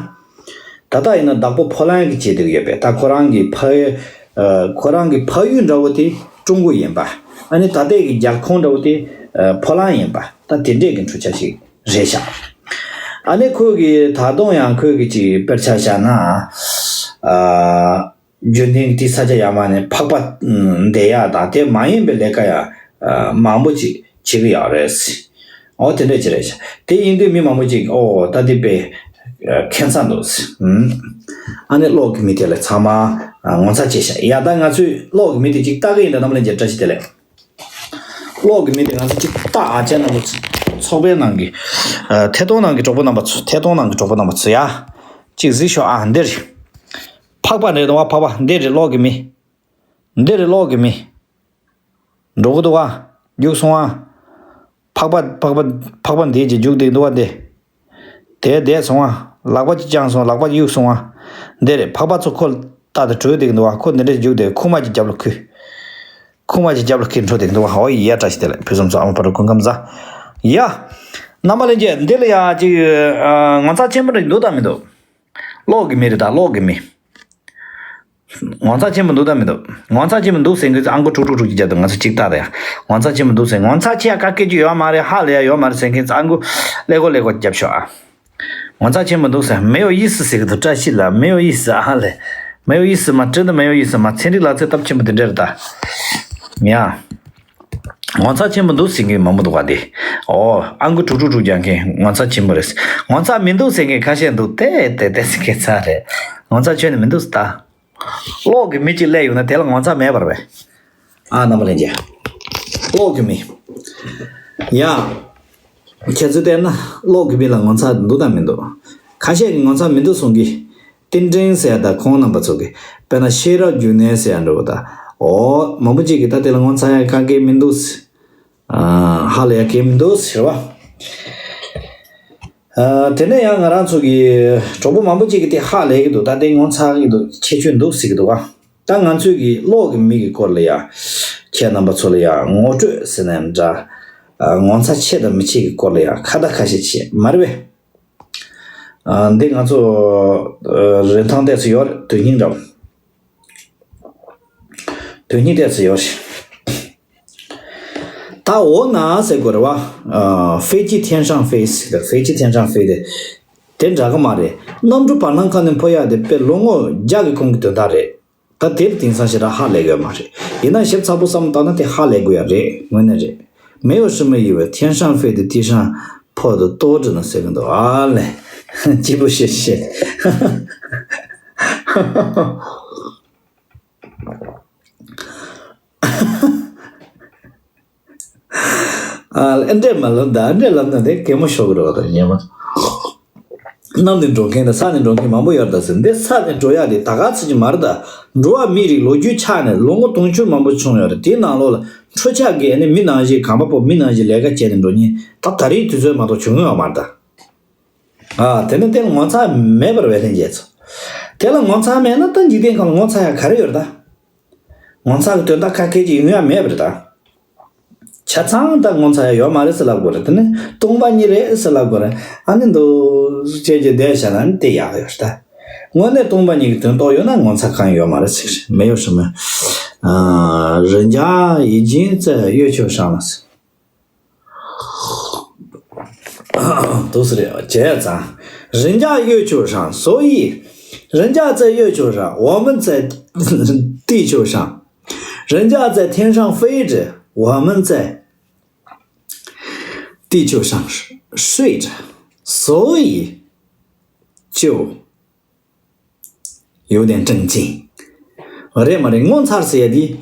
ད་ལྟ་ཡིན་ན་བདག་པོ་ཕོ་ལན་གྱིས་བྱེད་བསྡད་ཀྱི་ཡོད་པས། ད་ཁོ་རང་གི་ཕ་ཡུལ། ཨ། ཁོ་རང་གི་ཕ་ཡུལ་འདྲ་བོ་དེ་ཀྲུང་གོ་ཡིན་པ། ཨ་ནི་ད་ལྟའི་གི་རྒྱལ་ཁོངས་འདྲ་བོ་དེ། ཨ། ཕོ་ལན་ཡིན་པ། ད་དེ་འདྲས་ཀྱི་འཕྲུལ་ཆས་ཤིག་རེད་ཤག་ཨ་ནི་ཁོས་གི་ད་དུང་ཡང་ཁོས་གི་ཅིག་དཔེར་ཆ་བཞག་ན། ཨ། རྒྱུན་ལྡན་གྱི་དེ་ས་ཆ་ཡར་མར་ནས་ཕག་པ་འདེད་ཡག་དང་དེ་མ་ཡིན་པའི་ལས་ཀ་ཡང་མང་པོ་ཅིག་བྱེད་ཀྱི་ཡོད་རེད། འོ་དེ་འདྲ་ཅིག་རེད་ཤག་དེ་ཡིན་དུས་མི་མང་པོ་ཅིག་ཨོ་ད་དེ་དཔེ་ཁྱད་མཚར་འདུག་ཨ་ནི་གློག་གི་མི་དེ་ལ་ཚང་མ་ངོ་མཚར་སྐྱེས་ཤག་ཡ། ད་ང་ཚོས་གློག་གི་མི་དེ་ཅིག་ལྟ་གི་ཡིན་ད། རྣམ་པ་ལྷན་རྒྱས་བཀྲ་ཤིས་བདེ་ལེགས། གློག་གི་མི་དེ་ང་ཚོ་ཅིག་ལྟ་ཨ། ཅག་རྣམ་པ་ཚོ། ཚོགས་པའི་ནང་གི། ཨ། ཐད་གཏོང་ནང་གི་གྲོགས་པོ་རྣམ་པ་ཚོ། ཐད་གཏོང་ནང་གི་གྲོགས་པོ་རྣམ་པ་ཚོ་ཡ། ཅིག་གཟིགས་ཤོག་ཨ། འདི་རེད། ཕག་པ་རེད་འདུག་པ། ཕག་པ་འདི་རེད། གློག་གི་མི། འདི་རེད། གློག་གི་མི། འགྲོ་གི་འདུག་པ། རྒྱུགས་སོང་ཨ། ཕག་པ་ཕག་པ་ཕག་པ་འདི་ཅིག་རྒྱུགས་བསྡད་འདུག་པ་འདི། དེ་བསྡད་སོང་ཨ། ལག་པ་ཅིག་བརྐྱངས་སོང་། ལག་པ་གཡུགས་སོང་ཨ། འདི་རེད། ཕག་པ་ཚོ་ཁོ་ལྟ་དེ་བྲོས་བསྡད་ཀྱི་འདུག་པ། ཁོ་འདི་འདྲས་རྒྱུགས་བསྡད། ཁུག་མ་ཅིག་རྒྱབ་ལ་ཁུར། ཁུག་མ་ཅིག་རྒྱབ་ལ་ཁུར་འགྲོ་བསྡད་ཀྱི་འདུག་པ། ཧོ་ཡ། བཀྲ་ཤིས་བདེ་ལེགས། ཕུན་སུམ་ཚོགས། ཨ་མ་བར་དགུན་ཁམས་བཟང་། ཡ། རྣམ་པ་ལྷན་རྒྱས། འདི་ལ་ཡ་ཅིག་ཨ། ངོ་མཚར་ཆེན་པོ་འདྲ་འདུག་དང་མི་འདུག་གློག་གི་མི་རེད་ད། གློག་གི་མི། ངོ་མཚར་ཆེན་པོ་འདུག་དང་མི་འདུག་ངོ་མཚར་ཆེན་པོ་འདུག་ཟེར་མཁན་ཚོ་ཨ་མགོ་དཀྲུག་དཀྲུག་དཀྲུག་ཅིག་བརྒྱབ་དང་། ང་ཚོ་གཅིག་ལྟ་དང་ཡ། ངོ་མཚར་ཆེན་པོ་འདུག་ཟེར། ངོ་མཚར་ཆེ་ཡ་ག་སྐད་ཅིག་ཡོད་མ་རེད། ཧ་ལས་ཡ་ཡོད་མ་རེད་ཟེར་མཁན་ཚོ་ཨ་མགོ་ཀླད་ཀོར་ཀླད་ཀོར་རྒྱབ་ཤོག་ཨ། ངོ་མཚར་ཆེན་པོ་འདུག་ཟེར། 没有意思 ཟེར་གི་འདུག་བཀྲ་ཤིས་ལགས། 没有意思 ཨ་ལས། 没有意思 མ། 真的没有意思 མ། ཚན་རིག་ལག་རྩལ་སྟབས་ཆེན་པོ་དེ་འདྲ་རེད་ད། ཡ། ངོ་མཚར་ཆེན་པོ་འདུག་ཟེར་མཁན་མང་པོ་འདུག་ག་འདི། ཨོ། ཨ་མགོ་དཀྲུག་དཀྲུག་དཀྲུག་རྒྱག་མཁན་ངོ་མཚར་ཆེན་པོ་རེད། ངོ་མཚར་མི་འདུག་ཟེར་མཁན་ཁ་ཤས་འདུག་དེ་དེ་དེ་ཟེར་མཁན་ཚ་རེད། ངོ་མཚར་ཁྱོན་ནས་མི་འདུག་ཟེར་ད། གློག་གི་མི་གཅིག་སླེབས་ཡོང་ན་དེ་ལ་ངོ་མཚར་མེད་པ་རེད་པས། ཨ། རྣམ་པ་ལྷན་རྒྱས། གློག་གི་མི། ཡ། ཁྱེད་ཚོས་བལྟས་ན་གློག་གི་མིང་ལ་ངོ་མཚར་འདུག་དང་མི་འདུག་ཁ་ཤས་ཀྱིས་ངོ་མཚར་མི་འདུག་གསུང་གི། རྟེན་འབྲེལ་ཟེར་ཡ་དང་ཁོང་རྣམ་པ་ཚོ་གིས་དཔེར་ན་ཤེས་རབ་འབྱུང་གནས་ཟེར་ཡ་འདྲ་བོ་དང་། འོ་མང་པོ་ཅིག་གིས་ད་དེ་ལ་ངོ་མཚར་ཡ་གང་གས་མི་འདུག་ཨ། ཧ་ལས་ཡ་གང་མི་འདུག་ཟེར་བ། ཨ། དེ་ནས་ཡང་ང་རང་ཚོ་གི་གྲོགས་པོ་མང་པོ་ཅིག་གིས་དེ་ཧ་ལས་ཀྱི་འདུག་ད་དེ་ངོ་མཚར་གྱི་འདུག་ཁྱད་ཆོས་འདུག་ཟེར་གྱི་འདུག་ག་ད་ང་ཚོས་ཀྱི་གློག་གི་མིང་གི་སྐོར་ལ་ཡ། ཁྱེད་རྣམ་པ་ཚོ་ལ་ཡ་ངོ་སྤྲོད་ཟེར་ན་ཡང་འདྲ། ཨ། ངོ་མཚར་ཆེ་དང་མི་ཆེ་གི་སྐོར་ལ་ཡ་ཁ་བརྡ་ཁ་ཤས་བྱེད་མ་རེད་པས། ཨ། འདི་ང་ཚོ་ཨ་རིན་ཐང་ཏོག་ཙམ་ཡོད་རེད། དོན་སྙིང་འདྲ་བོ། དོན་སྙིང་ཏོག་ཙམ་ཡོད་རེད། ད་འོ་ན་ཟེར་དགོས་རེད་པ། ཨ། 飞机天上飞 ཟེར། 飞机天上飞 དེ། དེ་འདྲ་གི་མ་རེད། གནམ་གྲུ་བར་སྣང་ཁ་ནས་འཕུར་ཡག་དེ་དཔེ་ལོ་ངོ་བརྒྱ་གི་གོང་གི་དོན་དག་རེད། ད་དེ་ལ་དེང་སང་ཞེ་དྲག་ཧ་ལས་ཡོད་མ་རེད། ཡིན་ན་ཞིབ་ཚགས་པོ་བསམ་བློ་བཏང་ན་དེ་ཧ་ལས་དགོས་ཡ་རེད། དངོས་གནས་རེད། 没有什么疑问，天上飞的，地上跑的多着呢，ཟེར་གི་འདུག་ཨ་ལས། སྐྱིད་པོ་བྱེད་བྱེད། ཨ། ཨེ་འདྲས་མ་ལབ་ད། ཨེ་འདྲས་ལབ་ན་དེ་གད་མོ་ཤོར་གི་རེད་པ། ད་ཉན་མ། གནམ་ནས་འགྲོ་མཁན་དང་ས་ནས་འགྲོ་མཁན་མང་པོ་ཡོད་རེད་ད་ཟེར། འདི་ས་ནས་འགྲོ་ཡག་དེ་ད་ག་ཚོད་ཅིག་མ་རེད་ད། འགྲོ་བ་མིའི་རིགས་ལོ་རྒྱུས་ཆགས་ནས་ལོ་ངོ་དུང་ཕྱུར་མང་པོ་བྱུང་ཡོད་རེད། དེའི་ནང་ལོགས་ལ་འཕྲུལ་ཆས་ཀྱིས་ཨ་ནི་མི་ནང་བཞིན་གོམ་པ་སྤོ། མི་ནང་བཞིན་ལས་ཀ་བྱས་ནས་འགྲོ་མཁན་ད་ད་རེས་དུས་ཚོད་མ་གཏོགས་བྱུང་ཡོད་མ་རེད་ད། ཨ། དེ་ནི་དེ་ལ་ངོ་མཚར་མེད་པ་རེད་པས་ལྷན་རྒྱས་ཚོ། དེ་ལ་ངོ་མཚར་མེད་ན་ད་འཇིག་རྟེན་ཁམས་ལ་ངོ་མཚར་ཡག་ག་རེ་ཡོད་རེད་ད། ངོ་མཚར་གྱི་དོན་དག་ག་གེ་ཅིག་ཡོང་ཡ་མེད་པ་རེད་ད། ཆ་ཚང་ད་ངོ་མཚར་ཡ་ཡོད་མ་རེད་ཟེར་ལབ་དགོས་རེད། དེ་ནི་སྟོང་པ་ཉིད་རེད་ཟེར་ལབ་དགོས་རེད། ཨ་ནི་འདུག་སེ་བྱས་བསྡད་བཞག་ན་ནི་དེ་ཡག་ཡོད་རེད་ད། དངོས་གནས་སྟོང་པ་ཉིད་ཀྱི་དོན་རྟོགས་ཡོད་ན་ངོ་མཚར་གང་ཡང་ཡོད་མ་རེད་ཟེར། 没有什么。 ཨ། 人家已经在月球上了。 འདུག་སེ་རེད་བྱས་ཙང་། 人家月球上，所以人家在月球上，我们在地球上。人家在天上飞着，我们在地球上睡着，所以就 有点震惊。 རེད་མ་རེད། ངོ་མཚར་ཟེར་ཡ་དེ།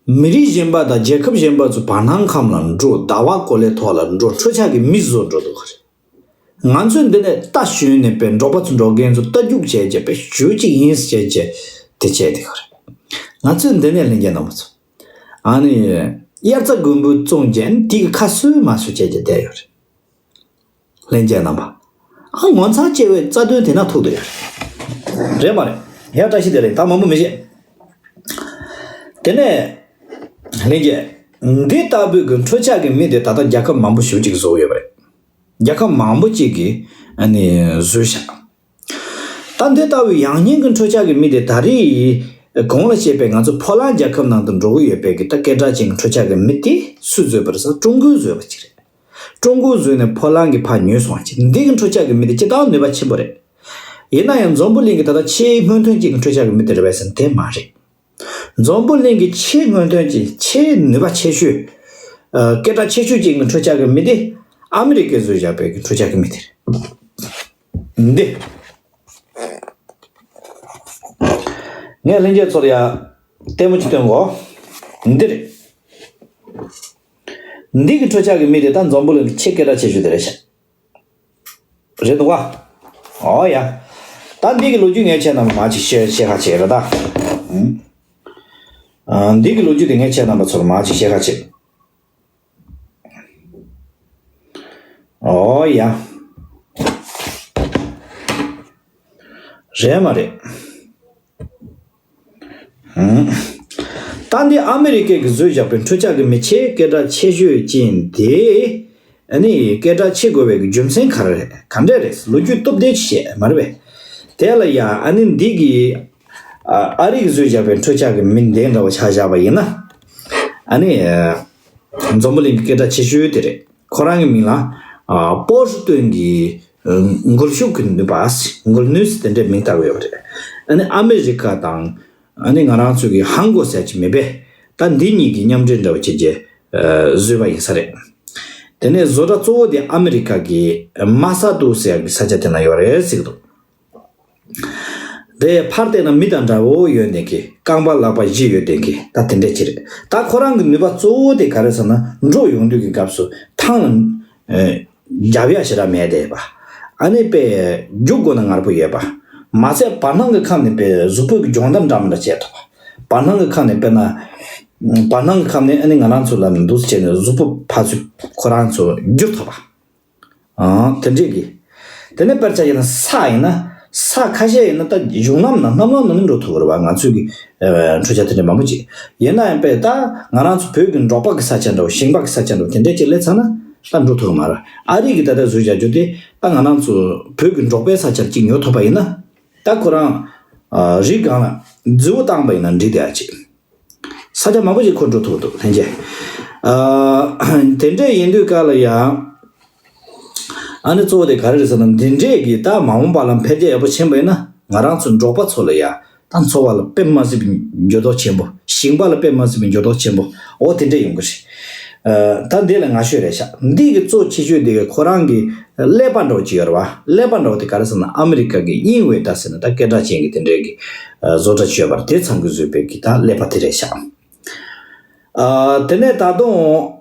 མི་རིགས་གཞན་པ་དང་རྒྱལ་ཁབ་གཞན་པ་ཚོ་བར་སྣང་ཁམས་ལ་འགྲོ། ཟླ་བ་གོ་ལའི་ཐོག་ལ་འགྲོ། འཕྲུལ་ཆས་ཀྱིས་མི་བཟོས་འགྲོ་འདུག་ག་རེད། ང་ཚོས་འདི་ནས་རྟ་ཞོན་ནས་པའི་འབྲོག་པ་ཚོ་འབྲོག་རྒན་ཚོ་རྟ་རྒྱུག་བྱས་བྱས་པའི་ཞོལ་གཅིག་ཡིན་ཟེར་བྱས་བྱས་དེ་བྱས་དེ་ག་རེད། ང་ཚོས་འདི་ནས་ལྷན་རྒྱས་རྣམ་པ་ཚོ། ཨ་ནི། དབྱར་རྩྭ་དགུན་འབུ་བཙོང་བྱས་དེ་གི་ཁ་གསོས་མ་གསོས་བྱས་བྱས་བསྡད་ཡོད་རེད། ལྷན་རྒྱས་རྣམ་པ། ཨ། ངོ་མཚར་ཆེ་བའི་རྩ་དོན་དེ་ན་ཐུག་བསྡད་ཡོད་རེད། རེད་མ་རེད། ཡ། བཀྲ་ཤིས་བདེ་ལེགས། ད་མང་པོ་མི་བཤད། དེ་ནས་ལྷན་རྒྱས། འདི་ལྟ་བུའི་གི་འཕྲུལ་ཆས་ཀྱི་མི་དེ་ད་ལྟ་རྒྱལ་ཁབ་མང་པོ་ཞེ་པོ་ཅིག་བཟོས་ཡོད་པ་རེད། རྒྱལ་ཁབ་མང་པོ་ཅིག་གིས་ཨ་ནི་བཟོས་བཞག་ད་འདི་ལྟ་བུའི་ཡང་སྙིང་གི་འཕྲུལ་ཆས་ཀྱི་མི་དེ་ད་རེས་གོང་ལ་བཤད་པའི་ང་ཚོ་ཕོ་ལན་རྒྱལ་ཁབ་ནང་དུ་འགྲོ་གི་ཡོད་པའི་གི་ད་སྐད་གྲགས་ཅན་གྱི་འཕྲུལ་ཆས་ཀྱི་མི་དེ་སུས་བཟོས་པ་རེད་ཟེར་ན་ཀྲུང་གོས་བཟོས་པ་ཅིག་རེད། ཀྲུང་གོས་བཟོས་ནས་ཕོ་ལན་གྱིས་ཕར་ཉོས་སོང་བ་ཅིག་འདི་གི་འཕྲུལ་ཆས་ཀྱི་མི་དེ་ཇི་ལྟར་ནུས་པ་ཆེན་པོ་རེད། ཡིན་ན་ཡང་འཛམ་བུ་གླིང་གི་ད་ལྟ་ཆེས་སྔོན་ཐོན་ཅན་གྱི་འཕྲུལ་ཆས་ཀྱི་མི་དེ་རེད་པས་ཟེར་ན་དེ་མ་རེད། འཛམ་བུ་གླིང་གི་ཆེས་སྔོན་ཐོན་ཅན། ཆེས་ནུས་པ་ཆེ་ཤོས། ཨ། སྐད་གྲགས་ཆེ་ཤོས་ཅན་གྱི་འཕྲུལ་ཆས་ཀྱི་མི་དེ་ཨ་མི་རི་ཀས་བཟོས་བཞག་པའི་གི་འཕྲུལ་ཆས་ཀྱི་མི་དེ་རེད། འདི། ངས་ལྷན་རྒྱས་ཚོར་ཡ་ལྟད་མོ་ཅིག་སྟོན་གོ། འདི་རེད། འདི་གི་འཕྲུལ་ཆས་ཀྱི་མི་དེ་ད་འཛམ་བུ་གླིང་གི་ཆེས་སྐད་གྲགས་ཆེ་ཤོས་དེ་རེད་ཤག་རེད་འདུག་ག་ཨོ་ཡ། ད་འདི་གི་ལོ་རྒྱུས་ངས་ཁྱེད་རྣམས་མར་ཅིག་བཤད་བཤད་ཁ་བྱེད་རེད་ད། ཨ། འདི་གི་ལོ་རྒྱུས་དེ་ངས་ཁྱེད་རྣམ་པ་ཚོར་མར་ཅིག་བཤད་ཁ་བྱེད། ཨོ་ཡ། རེད་མ་རེད། ཧུམ། ད་འདི་ཨ་མི་རི་ཀས་ཀྱིས་བཟོས་བཞག་པའི་འཕྲུལ་ཆས་ཀྱི་མི་ཆེས་སྐད་གྲགས་ཆེ་ཤོས་ཅན་དེ། ཨ་ནི་སྐད་གྲགས་ཆེ་དགོས་པའི་རྒྱུ་མཚན་ག་རེ་རེད། ག་འདྲས་རེད། ལོ་རྒྱུས་སྟོབས་ལྡན་ཅིག་བཤད་མ་རེད་པས། དེ་ལ་ཡ་ཨ་ནི་འདི་གི། ཨ། ཨ་རིས་བཟོས་བཞག་པའི་འཕྲུལ་ཆས་ཀྱི་མི་འདི་འདྲ་བ་ཆ་བཞག་པ་ཡིན་ན། ཨ་ནི། འཛམ་བུ་གླིང་གི་སྐད་གྲགས་ཆེ་ཤོས་དེ་རེད། ཁོ་རང་གི་མིང་ལ། ཨ། པོ་ཧྲི་ཏོན་གྱི། ཨ། འགུལ་ཤུགས་ཀྱི་ནུས་པ། འགུལ་ནུས་དེ་འདྲའི་མིང་བཏགས་ཡོད་པ་རེད། ཨ་ནི་ཨ་མི་རི་ཀ་དང་། ཨ་ནི་ང་རང་ཚོ་གི་ཧང་གོ་ཟེར་གྱི་མི་པས། ད་འདི་གཉིས་ཀྱི་མཉམ་འབྲེལ་འདྲ་བོ་བྱས་རྗེས། ཨ། བཟོས་པ་ཡིན་ས་རེད། དེ་ནས་བཟོ་གྲྭ་གཙོ་བོ་དེ་ཨ་མི་རི་ཀ་གི་མ་ས་ཏུ་ཟེར་ཡག་གི་ས་ཆ་དེ་ན་ཡོད་རེད་ཟེར་གྱི་འདུག་དེ་ཕར་བལྟས་ན་མི་དང་འདྲ་བོ་ཡོད་མཁན་གྱི། རྐང་པ་ལག་པ་བཞི་ཡོད་མཁན་གྱི་ད་དེ་འདྲས་ཅིག་རེད། ད་ཁོ་རང་གི་ནུས་པ་གཙོ་བོ་དེ་ག་རེ་ཟེར་ན། འགྲོ་ཡོང་དུས་ཀྱི་སྐབས་སུ་ཐང་ལ། ཨེ། རྒྱབ་ཡ་ཞེ་དྲག་མེད་དེ་པ། ཨ་ནི་པའི་རྒྱུག་དགོས་ན་ངར་པོ་ཡོད་པ། མ་ཚད་བར་སྣང་གི་ཁམས་ནས་པའི་གཟུགས་པོ་གི་སྦྱོང་བརྡར་འདྲ་མི་འདྲ་བྱས་ཐུབ་པ། བར་སྣང་གི་ཁམས་ནས་དཔེར་ན། བར་སྣང་གི་ཁམས་ནས་ཨ་ནི་ང་རང་ཚོ་ལ་འདུག་སེ་བྱས་ནས་གཟུགས་པོ་ཕར་ཚུར་ཁོ་རང་ཚོ་བསྒྱུར་ཐུབ་པ། ཨང་། དེ་འདྲས་ཀྱི། དེ་ནས་དཔེར་ཆ་བཞག་ན་ས་ཡིན་ན། ས་ཁ་ཤས་ཡིན་ན་ད་གཞུང་ལམ་ནང་གནམ་ལམ་ནང་ནས་འགྲོ་ཐུབ་ཀྱི་རེད་བ། ང་ཚོའི་གི་ཨ་འཕྲུལ་ཆས་དེ་འདྲས་མང་པོ་ཅིག་ཡིན་ན་ཡང་པས་ད་ང་རང་ཚོ་བོད་ཀྱི་འབྲོག་པ་གི་ས་ཆ་འདྲ་བོ། ཞིང་པ་གི་ས་ཆ་འདྲ་བོ་དེ་འདྲས་ཅིག་སླེབས་ཚར་ན་ད་འགྲོ་ཐུབ་ཀྱི་མ་རེད། ཨ་རི་གི་ད་ལྟ་བཟོས་བཞག་རྒྱུ་དེ་ད་ང་རང་ཚོ་བོད་ཀྱི་འབྲོག་པའི་ས་ཆར་ཅིག་ཉོ་ཐུབ་པ་ཡིན་ན། ད་ཁོ་རང་ཨ་རི་སྒང་ལ་རྫི་བོ་བཏང་པ་ཡིན་ན་འགྲིག་བསྡད་ཡ་ཅིག་ས་ཆ་མང་པོ་ཞིག་ཁོ་འགྲོ་ཐུབ་འདུག་ལྷན་རྒྱས། ཨ་དེ་འདྲས་ཡིན་དུས་སྐབས་ལ་ཡང་། ཨ་ནི་གཙོ་བོ་དེ་ག་རེ་རེད་ཟེར་ན། འདི་འདྲས་ཀྱི་ད་མ་འོངས་པ་ལ་འཕེལ་རྒྱས་ཡག་པོ་ཕྱིན་པ་ཡིན་ན། ང་རང་ཚོ་འབྲོག་པ་ཚོ་ལ་ཡང་ད་འཚོ་བ་ལ་དཔེ་མ་སྲིད་པའི་འགྱུར་ལྡོག་ཆེན་པོ། ཞིང་པ་ལ་དཔེ་མ་སྲིད་པའི་འགྱུར་ལྡོག་ཆེན་པོ། འོ་དེ་འདྲས་ཡོང་གི་རེད། ཨ་ད་འདི་ལ་ང་ཤོད་རེད་ཤག་འདི་གི་གཙོ་ཆེ་ཤོས་དེ་གི་ཁོ་རང་གི་ཀླད་པ་འདྲ་བོ་ཅིག་ཡོད་རེད་བ། ཀླད་པ་འདྲ་བོ་དེ་ག་རེ་ཟེར་ན། ཨ་མི་རི་ཀ་གི་དབྱིན་ཝེ་ད་ཟེར་ན་ད་སྐད་གྲགས་ཅན་གྱི་དེ་འདྲས་ཀྱི་ཨ་བཟོ་གྲྭ་ཅིག་ཡོད་པ་རེད། དེ་ཚང་གིས་བཟོས་པའི་གི་ད་ཀླད་པ་དེ་རེད་ཤག་ཨ་དེ་ནས་ད་དུང་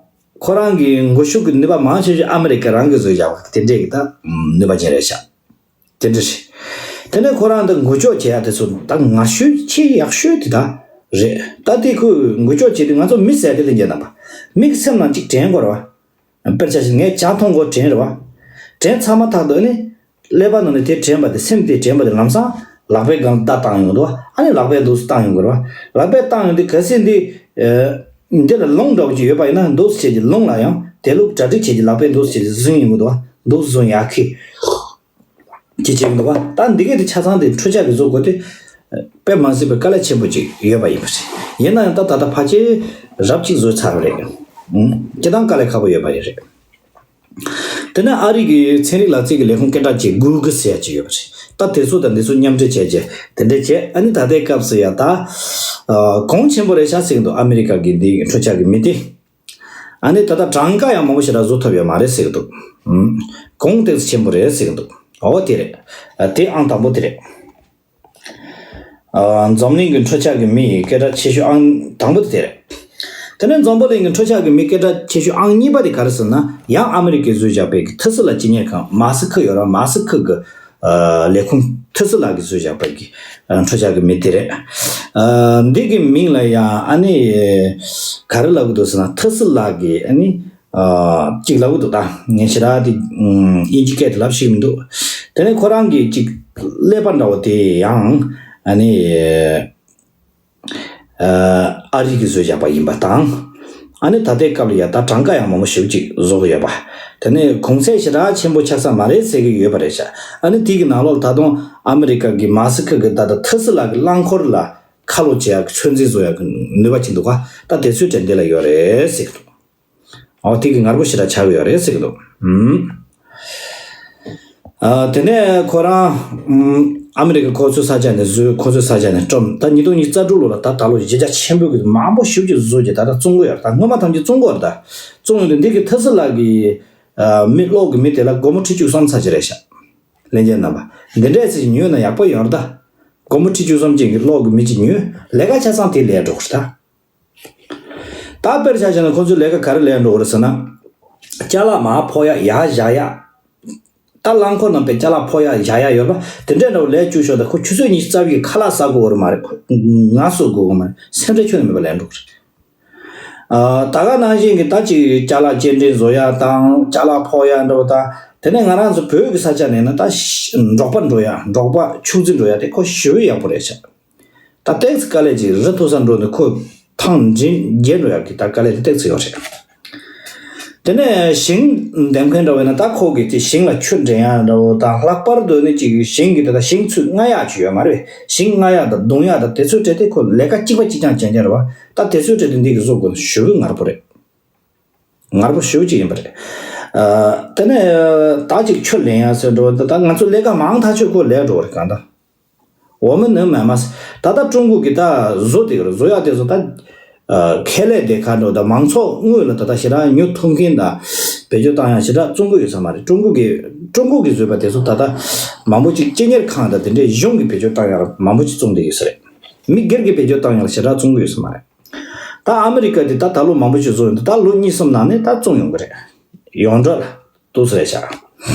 ཁོ་རང་གི་འགུལ་ཤུགས་ཀྱི་ནུས་པ་མང་ཆེ་ཤོས་ཨ་མི་རི་ཀ་རང་གིས་བཟོས་བཞག་པ་དེ་འདྲས་ཀྱི་ད་ནུས་པ་ཅན་རེད་ཤག་དེ་འདྲ་རེད། དེ་ནས་ཁོ་རང་ད་འགུལ་སྐྱོད་བྱེད་ཡ་དེ་ཚོ་ད་ང་ཤོས་ཆེས་ཡག་ཤོས་དེ་ད་རེད། ད་དེ་ཁོས་འགུལ་སྐྱོད་བྱེད་དུས་ང་ཚོ་མི་ཟེར་དེ་ལས་འགྱེད་ན་པ། མི་གི་སེམས་ནང་གཅིག་དྲན་དགོས་རེད་བ། དཔེར་ཆ་བཞག་ངས་ཇ་འཐུང་དགོས་དྲན་རེད་བ། དྲན་ཚར་མ་ཐག་ཏུ་ནི། ཀླད་པ་ནང་ནས་དེ་དྲན་པ་དེ། སེམས་དེ་དྲན་པ་དེ་ལམ་སང་ལག་པའི་སྒང་བརྡ་བཏང་ཡོང་འདུག་ཨ་ནི་ལག་པས་འདུག་སེ་བཏང་ཡོང་དགོས་རེད་བ། ལག་པས་བཏང་ཡོང་དུས་གལ་སྲིད་འདི། ཨ། འདི་ལ་རླུང་འདྲ་བོ་ཅིག་ཡོད་པ་ཡིན་ན། འདུག་སེ་བྱས་ཀྱི་རླུང་ལ་ཡང་དེ་ལུགས་གྲ་སྒྲིག་བྱས་ཀྱི་ལག་པས་འདུག་སེ་བྱས་ཀྱི་བཟུང་ཡོང་གི་འདུག་བ། འདུག་སེ་བཟུང་ཡག་གི་ཅིག་བྱེད་ཀྱི་འདུག་བ། ད་འདི་གས་དེ་ཆ་ཚང་དེ་འཕྲུལ་ཆས་ཀྱིས་བཟོ་དགོས་དེ། དཔེ་མ་སྲིད་པའི་དཀའ་ལས་ཆེན་པོ་ཅིག་ཡོད་པ་ཡིན་པ་རེད། ཡིན་ན་ཡང་ད་ད་ལྟ་ཕལ་ཆེར་རབ་ཅིག་བཟོས་ཚར་བ་རེད། ཨང་། སྤྱིར་བཏང་དཀའ་ལས་ཁག་པོ་ཡོད་པ་ཡིན་རེད། དེ་ནས་ཨ་རི་གི་ཚན་རིག་ལག་རྩལ་གྱི་ལས་ཁུངས་སྐད་གྲགས་ཅན་གུ་གི་ཟེར་ཡ་ཅིག་ཡོད་པ་རེད། ད་དེ་ཚོ་དང་འདི་ཚོ་མཉམ་འབྲེལ་བྱས་རྗེས་དེ་འདྲས་བྱས། ཨ་ནི་ད་ལྟའི་སྐབས་སུ་ཡ་ད་ཨ་གོང་ཆེན་པོ་རེད་ཤག་ཟེར་གྱི་འདུག་ཨ་མི་རི་ཀ་གི་འདི་འཕྲུལ་ཆས་ཀྱི་མི་དེ། ཨ་ནི་ད་ལྟ་གྲངས་ཀ་ཡང་མང་པོ་ཞེ་དྲག་བཟོ་ཐུབ་ཡོད་མ་རེད་ཟེར་གྱི་འདུག་ཨུམ། གོང་ཏོག་ཙམ་ཆེན་པོ་རེད་ཟེར་གྱི་འདུག་འོ་དེ་རེད། ཨ་དེ་ཨང་དང་པོ་དེ་རེད། ཨ་འཛམ་གླིང་གི་འཕྲུལ་ཆས་ཀྱི་མི་ཡི་སྐད་གྲགས་ཆེ་ཤོས་ཨང་དང་པོ་དེ་རེད། དེ་ནས་འཛམ་བུ་གླིང་གི་འཕྲུལ་ཆས་ཀྱི་མི་སྐད་གྲགས་ཆེ་ཤོས་ཨང་གཉིས་པ་དེ་ག་རེ་ཟེར་ན། ཡང་ཨ་མི་རི་ཀས་བཟོས་བཞག་པའི་གི་ཐི་སི་ལ་སྤྱི་གཉེར་ཁང་མཱ་སི་ཁི་ཡོད་ར། མཱ་སི་ཁི་གི་ཨ་ལས་ཁུངས་ཐི་སི་ལ་གིས་བཟོས་བཞག་པའི་གི་ཨ་འཕྲུལ་ཆས་ཀྱི་མི་དེ་རེད། ཨ་འདི་གི་མིང་ལ་ཡང་ཨ་ནི་ག་རེ་ལབ་གི་འདུག་ཟེར་ན། ཐི་སི་ལ་གི་ཨ་ནི། ཨ་གཅིག་ལབ་གི་འདུག་ད་ངས་ཞེ་དྲག་དེ་ཨམ་དབྱིན་ཇི་སྐད་དེ་ལབ་ཤེས་མི་འདུག་དེ་ནས་ཁོ་རང་གི་གཅིག་ཀླད་པ་འདྲ་བོ་དེ་ཡང་ཨ་ནི་ཨ་ཨ་རི་གིས་བཟོས་བཞག་པ་ཡིན་པ་དང་། ཨ་ནི་ད་ལྟའི་སྐབས་ལ་ཡ་ད་གྲངས་ཀ་ཡང་མང་པོ་ཞེ་པོ་ཅིག་བཟོ་གི་ཡོད་པ། དེ་ནས་གོང་ཚད་ཞེ་དྲག་ཆེན་པོ་ཆགས་ས་མ་རེད་ཟེར་གི་ཡོད་པ་རེད་ཤག་ཨ་ནི་དེ་གི་ནང་ལོགས་ལ་ད་དུང་ཨ་མི་རི་ཀ་གི་མཱ་སི་ཁི་གི་ད་ལྟ་ཐི་སི་ལ་གི་རླངས་འཁོར་ལ་ཁ་ལོ་བྱེད་ཡག་གི་ཚོད་འཛིན་བཟོ་ཡག་གི་ནུས་པ་ཅིག་འདུག་ག་ད་དེ་ཚོའི་གྲས་འདི་ལ་ཡོད་རེད་ཟེར་གི་འདུག་འོ་དེ་གི་ངར་པོ་ཞེ་དྲག་ཆགས་ཀྱི་ཡོད་རེད་ཟེར་གྱི་འདུག་ཨུམ། ཨ་དེ་ནས་ཁོ་རང་ཨུམ་ཨ་མི་རི་ཀ་ཁོ་ཚོའི་ས་ཆ་ནས་བཟོས། ཁོ་ཚོའི་ས་ཆ་ནས་སྤྲོམ། ད་ཉིས་སྟོང་ཉི་ཤུ་རྩ་དྲུག་ལོ་ལ་ད་ད་ལོ་གཞི་རྒྱ་ཆེན་པོ་གི་མང་པོ་ཞེ་པོ་ཅིག་བཟོས་རྗེས་ད་ལྟ་བཙོང་གི་ཡོད་རེད། ད་སྔོན་མ་ཐམས་ཅད་བཙོང་གི་ཡོད་རེད། ད་བཙོང་ཡོང་དུས་འདི་གི་ཐི་སི་ལ་གི་ཨ་མི་གློག་གི་མི་དེ་ལ་སྒོར་མོ་ཁྲི་བཅུ་གསུམ་ཙམ་ཅིག་རེད་ཤག་ལྷན་རྒྱས་རྣམ་པ། འདི་འདྲས་ཅིག་ཉོས་ན་ཡག་པོ་ཡོད་རེད་ད། སྒོར་མོ་ཁྲི་བཅུ་གསུམ་ཅན་གྱི་གློག་གི་མི་ཅིག་ཉོས། ལས་ཀ་ཆ་ཚང་དེ་ལས་འགྲོ་གི་རེད་ད། ད་དཔེར་ཆ་བཞག་ན་ཁོ་ཚོས་ལས་ཀ་ག་རེ་ལས་འགྲོ་གི་རེད་ཟེར་ན། ཅ་ལག་མར་ཕོག་ཡ་ཡར་བཞག་ཡ། ད་རླངས་འཁོར་ནང་པའི་ཅ་ལག་ཕོག་ཡ་བཞག་ཡ་ཡོད་པ་དེ་འདྲས་འདྲ་བོ་ལས་བཅུག་ཤོག་ད་ཁོ་ཆུ་ཚོད་ཉི་ཤུ་རྩ་བཞི་གི་ཁ་ལག་ཟ་དགོས་ཀྱི་རེད་མ་རེད། ཁོ་ངལ་གསོ་དགོས་ཀྱི་མ་རེད། སེམས་ཁྲལ་ཁྱོན་ནས་མེད་པ་ལས་འགྲོ་གི་རེད། ཨ་ད་ག་ནང་བཞིན་གྱི་ད་ཅིག་ཅ་ལག་སྐྱེལ་འདྲེན་བཟོ་ཡ་དང་ཅ་ལག་ཕོག་ཡ་འདྲ་བོ་དང་། དེ་ནས་ང་རང་ཚོ་བོད་ཀྱི་ས་ཆ་ནས་ན་ད་འབྲོག་པ་འགྲོ་ཡ། འབྲོག་པ་ཕྱུགས་རྫི་འགྲོ་ཡ་དེ་ཁོ་ཞེ་པོ་ཡག་པོ་རེད་ཤག་ད་ཏོག་ཙམ་དཀའ་ལས་ཅིག་རི་མཐོ་སར་འགྲོ་ནས་ཁོ་ཐང་འབྲིང་རྒྱས་འགྲོ་ཡག་གི་ད་དཀའ་ལས་དེ་ཏོག་ཙམ་ཡོད་རེད། དེ་ནས་ཞིང་འདེབས་མཁན་འདྲ་བོ་ཡིན་ན་ད་ཁོ་གིས་དེ་ཞིང་ལ་ཆུ་འདྲེན་ཡག་འདྲ་བོ་དང་། ལྷག་པར་དུ་ནི་ཅིག་ཞིང་གི་དེ་ད་ཞིང་ཚུར་རྔ་ཡག་ཅིག་ཡོད་མ་རེད། ཞིང་རྔ་ཡག་དང་རྡུང་ཡག་དང་དེ་ཚོའི་གྲས་དེ་ཁོ་ལས་ཀ་གཅིག་པ་གཅིག་རྐྱང་བྱེད་མཁན་རེད་བ། ད་དེ་ཚོའི་གྲས་དེ་འདི་གི་བཟོ་དགོས་ན་ཞེ་པོ་ངར་པོ་རེད། ངར་པོ་ཞེ་པོ་ཅིག་ཡིན་པ་རེད། ཨ་དེ་ནས་ད་ཅིག་ཆུ་ལེན་ཡག་ཟེར་འགྲོ་ད་ད་ང་ཚོ་ལས་ཀ་མང་ཐག་ཆོད་ཁོ་ལས་འགྲོ་བ་རེད་གང་ལྟར། འོ་མི་ནི་མ་མ་ད་ལྟ་ཀྲུང་གོ་གི་ད་བཟོ་དེ་གི་བཟོ་ཡག་དེ་ཚོ་ད་ཨ་ཁེ་ལས་དེ་ག་འགྲོ་ད་མང་ཚོགས་དངོས་ལ་ད་ལྟ་ཞེ་དྲག་ཉོ་ཐུབ་མཁན་ད་བེད་སྤྱོད་བཏང་ཡག་ཞེ་དྲག་བཙོང་གི་ཡོད་ས་མ་རེད། ཀྲུང་གོ་གི་ཀྲུང་གོ་གི་བཟོས་པ་དེ་ཚོ་ད་ལྟ་མང་པོ་ཅིག་སྤྱི་གཉེར་ཁང་དང་དེ་འདྲའི་གཞུང་གི་བེད་སྤྱོད་བཏང་ཡག་མང་པོ་ཅིག་བཙོང་བསྡད་ཡོད་ས་རེད། མི་སྒེར་གྱི་བེད་སྤྱོད་བཏང་ཡག་ཞེ་དྲག་བཙོང་གི་ཡོད་ས་མ་རེད། ད་ཨ་མི་རི་ཀ་དེ་ད་ད་ལོ་མང་པོ་ཞིག་བཟོ་ཡོང་དུས་ད་ལོ་གཉིས་གསུམ་ནང་ནས་ད་བཙོང་ཡོང་གི་རེད། ཡོངས་གྲགས་ལ་ཏོག་ཙམ་རེད་ཤག་འོ་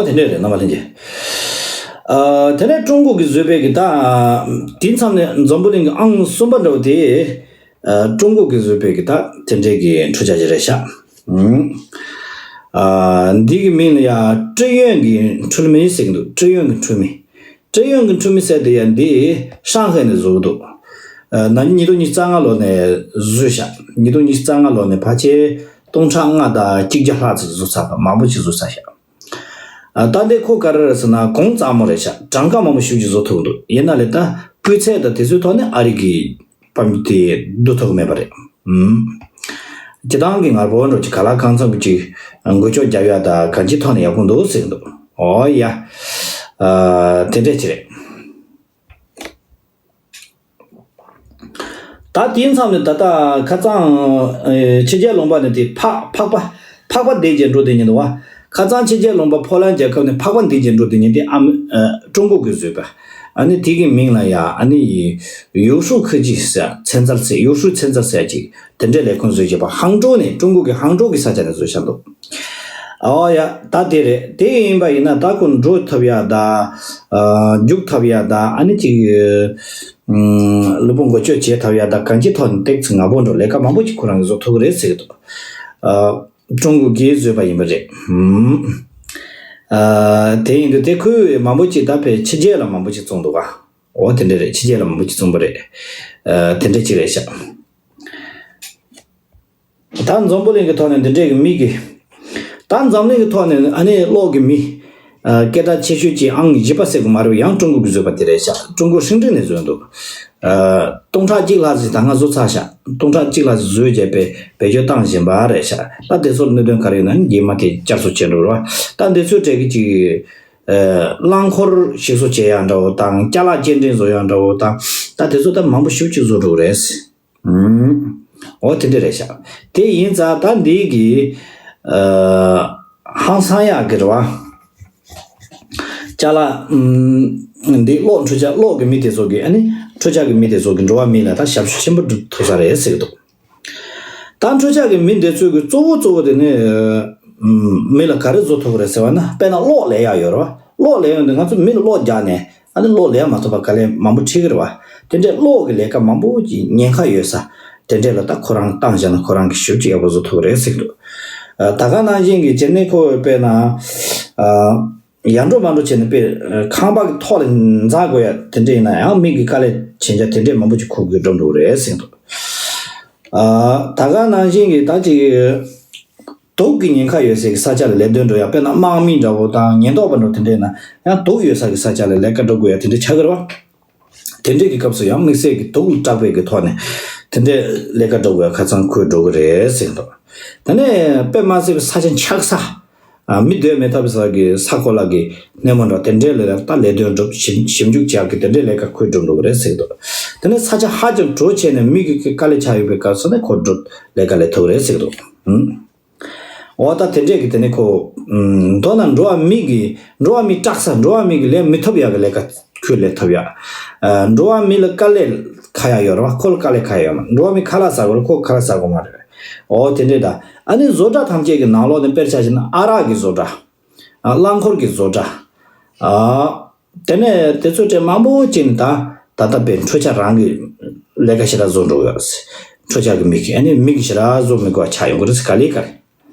དེ་འདྲས་རེད། རྣམ་པ་ལྷན་རྒྱས། ཨ། དེ་ནས་ཀྲུང་གོ་གིས་བཟོས་པའི་གི་ད། དེ་མཚམས་ནས་འཛམ་བུ་གླིང་གི་ཨང་གསུམ་པ་འདྲ་བོ་དེ། ཨ། ཀྲུང་གོ་གིས་བཟོས་པའི་གི་ད་དེ་འདྲས་གི་འཕྲུལ་ཆས་ཅིག་རེད་ཤག་ཨ། འདི་གི་མིང་ལ་ཡ་ཀྲི་ཡོན་གི་འཕྲུལ་མི་ཟེར་གི་འདུག་ཀྲི་ཡོན་གི་འཕྲུལ་མི། ཀྲི་ཡོན་གི་འཕྲུལ་མི་ཟེར་དེ་ཡ་འདི་ཧྲང་ཧའེ་ནས་བཟོ་གི་འདུག་ཨ། ན་ནིང་ཉིས་སྟོང་ཉི་ཤུ་རྩ་ལྔ་ལོ་ནས་བཟོས་ཤག་ཉིས་སྟོང་ཉི་ཤུ་རྩ་ལྔ་ལོ་ནས་ཕལ་ཆེར་སྟོང་ཕྲག་ལྔ་དང་གཅིག་བརྒྱ་ལྷག་ཙམ་བཟོས་ཚར་འདུག་མང་པོ་ཞིག་བཟོས་ཚར་ཤག་ཨ། ད་འདི་ཁོ་ག་རེ་རེད་ཟེར་ན་གོང་གཙང་མ་རེད་ཤག་གྲངས་ཀ་མང་པོ་ཞེ་པོ་ཅིག་བཟོ་ཐུབ་འདུག་ཡིན་ན་ལས་ད་སྤུས་ཚད་དང་དེ་ཚོའི་ཐོག་ནས་ཨ་རི་གི་དཔལ་འབྱོར་དེ་བསྡུར་ཐུབ་ཀྱི་མེད་པ་རེད། ཨུམ། སྤྱིར་བཏང་གི་ངར་པོ་འགྲོ་ཅིག་ག་ལ་གང་འཚམ་གྱི་ཅིག་འགུལ་སྐྱོད་རྒྱག་ཡ་ད་གང་ཅིའི་ཐོག་ནས་ཡག་པོ་འདུག་ཟེར་གྱི་འདུག་འོ་ཡ། ཨ། དེ་འདྲས་ཅིག་རེད། ད་དེའི་མཚམས་ནས་ད་ལྟ་ཁ་སང་། ཨེ། ཕྱི་རྒྱལ་ལུང་པ་ནས་དེ་ཕག་ཕག་པ་ཕག་པ་འདེད་བྱས་འགྲོ་དེ་ཉིན་འདུག་བ། ཁ་སང་ཕྱི་རྒྱལ་ལུང་པ་ཕོ་ལན་རྒྱལ་ཁབ་ནས་ཕག་པ་འདེད་བྱས་འགྲོ་དེ་ཉིན་དེ་ཨ་མི། ཨ། ཀྲུང་གོ་གིས་བཟོས་པ། ཨ་ནི་དེ་གི་མིང་ལ་ཡ་ཨ་ནི་ཡུས་ཧྲུའུ་ཁེ་ཇི་ཟེར་ཚན་རྩལ་ཟེར་ཡུས་ཧྲུའུ་ཚན་རྩལ་ཟེར་ཅིག་དེ་འདྲའི་ལས་ཁུངས་བཟོས་བྱས་པ་ཧང་ཀྲོའུ་ནས་ཀྲུང་གོ་གི་ཧང་ཀྲོའུ་གི་ས་ཆ་ནས་བཟོས་བཞག་འདུག་ཨོ་ཡ། ད་དེ་རེད། དེ་ཡིན་པ་ཡིན་ན་ད་ཁོ་འགྲོ་ཐུབ་ཡ་ད། ཨ། རྒྱུག་ཐུབ་ཡ་ད་ཨ་ནི་ཅིག་ཨུམ། ལུས་པོ་འགུལ་སྐྱོད་བྱེད་ཐུབ་ཡ་ད་གང་ཅིའི་ཐོག་ནས་ཏོག་ཙམ་ངར་པོ་འགྲོ་ལས་ཀ་མང་པོ་ཅིག་ཁོ་རང་གིས་བཟོ་ཐུབ་ཀྱི་རེད་ཟེར་གྱི་འདུག་ཨ། ཀྲུང་གོ་གིས་བཟོས་པ་ཡིན་པ་རེད། ཨུམ། ཨ། དེ་ཡིན་དུས་དེ་ཁོས་མང་པོ་ཅིག་ད་ཕར་ཕྱི་རྒྱལ་ལ་མང་པོ་ཅིག་བཙོང་འདུག་ག་འོ་དེ་འདྲ་རེད། ཕྱི་རྒྱལ་ལ་མང་པོ་ཅིག་བཙོང་པ་རེད། ཨ། དེ་འདྲ་ཅིག་རེད་ཤག་ད་འཛམ་བུ་གླིང་གི་ཐོག་ནས་འདི་འདྲས་ཀྱི་མི་གི། ད་འཛམ་གླིང་གི་ཐོག་ནས་ཨ་ནི་གློག་གི་མི། ཨ། སྐད་གྲགས་ཆེ་ཤོས་ཀྱི་ཨང་བཞི་པ་ཟེར་གི་མ་རེད། ཡང་ཀྲུང་གོ་གིས་བཟོས་པ་དེ་རེད་ཤག་ཀྲུང་གོ་ཧྲིན་ཀྲིན་ནས་བཟོས་འདུག་ཨ། སྟོང་ཕྲག་གཅིག་ལྷག་ཙམ་ད་སྔ་བཟོས་ཚར་ཤག་སྟོང་ཕྲག་གཅིག་ལྷག་ཙམ་བཟོས་བྱས་པའི་བེད་སྤྱོད་བཏང་བཞིན་པ་རེད་ཤག་ད་དེ་ཚོར་གནད་དོན་ག་རེ་ཡོད་ན་རྗེས་མ་དེ་བསྐྱར་གསོ་བྱེད་འགྲོ་ར། ད་འདི་ཚོའི་གྲས་ཀྱི་ཅིག་ཨ། རླངས་འཁོར་ཞིག་བཟོ་བྱེད་ཡག་འདྲ་བོ་དང་ཅ་ལག་སྐྱེལ་འདྲེན་བཟོ་ཡག་འདྲ་བོ་དང་ད་དེ་ཚོ་ད་མང་པོ་ཞེ་པོ་ཅིག་བཟོ་འགྲོ་གི་རེད། ཨུམ། འོ་དེ་འདྲ་རེད་ཤག་དེ་ཡིན་ཙང་ད་འདི་གི། ཨ། ཧང་སང་ཡག་གི་རེད་བ། ཅ་ལག་ཨུམ། འདི་གློག་འཕྲུལ་ཆས་གློག་གི་མི་དེ་ཚོ་གི་ཨ་ནི་འཕྲུལ་ཆས་གི་མི་དེ་ཚོ་གི་འགྲོ་བ་མི་ལ་ད་ཞབས་ཞུ་ཆེན་པོ་སྒྲུབ་ཐུབ་ས་རེད་ཟེར་གི་འདུག་ད་འཕྲུལ་ཆས་ཀྱི་མི་འདི་ཚོས་ཀྱི་གཙོ་བོ་གཙོ་བོ་དེ་ནི། ཨུམ། མི་ལ་ག་རེ་བཟོ་ཐུབ་ཀྱི་རེད་ཟེར་བ་ན་དཔེར་ན་གློག་ལེན་ཡག་ཡོད་རེད་བ། གློག་ལེན་ཡོང་དུས་ང་ཚོ་མི་ལ་གློག་རྒྱག་ནས་ཨ་ནི་གློག་ལེན་མ་ཐུབ་པ་དཀའ་ལས་མང་པོ་འཕྲད་ཀྱི་རེད་བ། དེ་འདྲའི་གློག་གི་ལས་ཀ་མང་པོ་ཅིག་ཉེན་ཁ་ཡོད་ས་དེ་འདྲས་ལ་ད་ཁོ་རང་བཏང་བཞག་ན་ཁོ་རང་གི་ཞབས་ཕྱི་ཡག་པོ་བཟོ་ཐུབ་ཀྱི་རེད་ཟེར་གྱི་འདུག་ཨ། ད་ག་ནང་བཞིན་གྱི་རྗེས་ནས་ཁོ་དཔེར་ན། ཨ། ཡར་འགྲོ་མར་འགྲོ་བྱས་ནས་དཔེ་ཁང་པ་གི་ཐོག་ལ་འཛེག་དགོས་ཡ་དེ་འདྲ་ཡིན་ན་ཡང་མི་གི་དཀའ་ལས་བྱེད་འཇགས་དེ་འདྲས་མང་པོ་ཅིག་ཁུར་དགོས་འགྲོ་འགྲོ་གི་རེད་ཟེར་འདུག་ཨ། ད་ག་ནང་བཞིན་གྱི་ད་ཅིག་དུག་གི་ཉེན་ཁ་ཡོད་སའི་གི་ས་ཆ་ལ་ལས་དོན་འགྲོ་ཡ་དཔེར་ན་དམག་མི་འདྲ་བོ་དང་ཉེན་རྟོག་པ་འདྲ་བོ་དེ་འདྲ་ཡིན་ན་ཡང་དུག་ཡོད་ས་གི་ས་ཆ་ལ་ལས་ཀ་འགྲོ་དགོས་ཡ་དེ་འདྲ་ཆགས་ཀྱི་རེད་བ། དེ་འདྲས་ཀྱི་སྐབས་སུ་ཡང་དམིགས་བསལ་གྱི་དུག་ལ་སྐྲག་པའི་གི་ཐོག་ནས་དེ་འདྲས་ལས་ཀ་འགྲོ་དགོས་ཡ་ཁ་ཚང་ཁུར་འགྲོ་གི་རེད་ཟེར་གི་འདུག་དེ་ནས་དཔེ་མ་སྲིད་པའི་ས་ཆ་འཁྱག་ས། ཨ། མི་སྡོད་མི་ཐུབ་ས་གི་ས་གོ་ལ་གི་སྣེ་མོ་འདྲ་དེ་འདྲའི་ལས་ལ་ད་ལས་དོན་སྒྲུབ་ཞིབ་ཞིབ་འཇུག་བྱེད་ཡག་གི་དེ་འདྲའི་ལས་ཀ་ཁུར་སྒྲུབ་འགྲོ་གི་རེད་ཟེར་གི་འདུག་དེ་ནས་ས་ཆ་ཧ་ཅང་དྲོ་བྱས་ནས་མི་གི་དཀའ་ལས་ཆགས་ཡོད་པའི་སྐབས་སུ་ནས་ཁོ་སྒྲུབ་ལས་ཀ་ལས་ཐུབ་རེད་ཟེར་གི་འདུག་ཨུམ། འོ་ད་དེ་འདྲས་ཀྱི་དེ་ནས་ཁོ། ཨུམ། མདོར་ན་འགྲོ་བ་མི་གི་འགྲོ་བ་མི་སྐྲག་ས་འགྲོ་བ་མི་གི་ལས་མི་ཐུབ་ཡག་གི་ལས་ཀ་ཁོས་ལས་ཐུབ་ཡག་ཨ། འགྲོ་བ་མི་ལ་དཀའ་ལས་ཁག་ཡག་ཡོད་རེད་བ། ཁོ་ལ་དཀའ་ལས་ཁག་ཡག་ཡོད་མ་རེད། འགྲོ་བ་མི་ཁ་ལག་ཟ་དགོས་རེད། ཁོ་ཁ་ལག་ཟ་དགོས་མ་རེད། འོ་དེ་འདྲས་ད་ཨ་ནི་བཟོ་གྲྭ་ཐམས་ཅད་ཀྱི་ནང་ལོགས་ནས་དཔེར་ཆ་བཞག་ན་ཨ་རག་གི་བཟོ་གྲྭ། ཨ། རླངས་འཁོར་གྱི་བཟོ་གྲྭ། ཨ། དེ་ནས་དེ་ཚོའི་གྲས་མང་པོ་ཅིག་ནི་ད་ད་ལྟ་བའི་འཕྲུལ་ཆས་རང་གི་ལས་ཀ་ཞེ་དྲག་བཟོ་འགྲོ་གི་ཡོད་རེད། འཕྲུལ་ཆས་ཀྱི་མི་གིས་ཨ་ནི་མི་གིས་ཞེ་དྲག་བཟོ་མི་དགོས་པ་ཆགས་ཡོང་གི་རེད། ག་ལེ་ག་ལེ།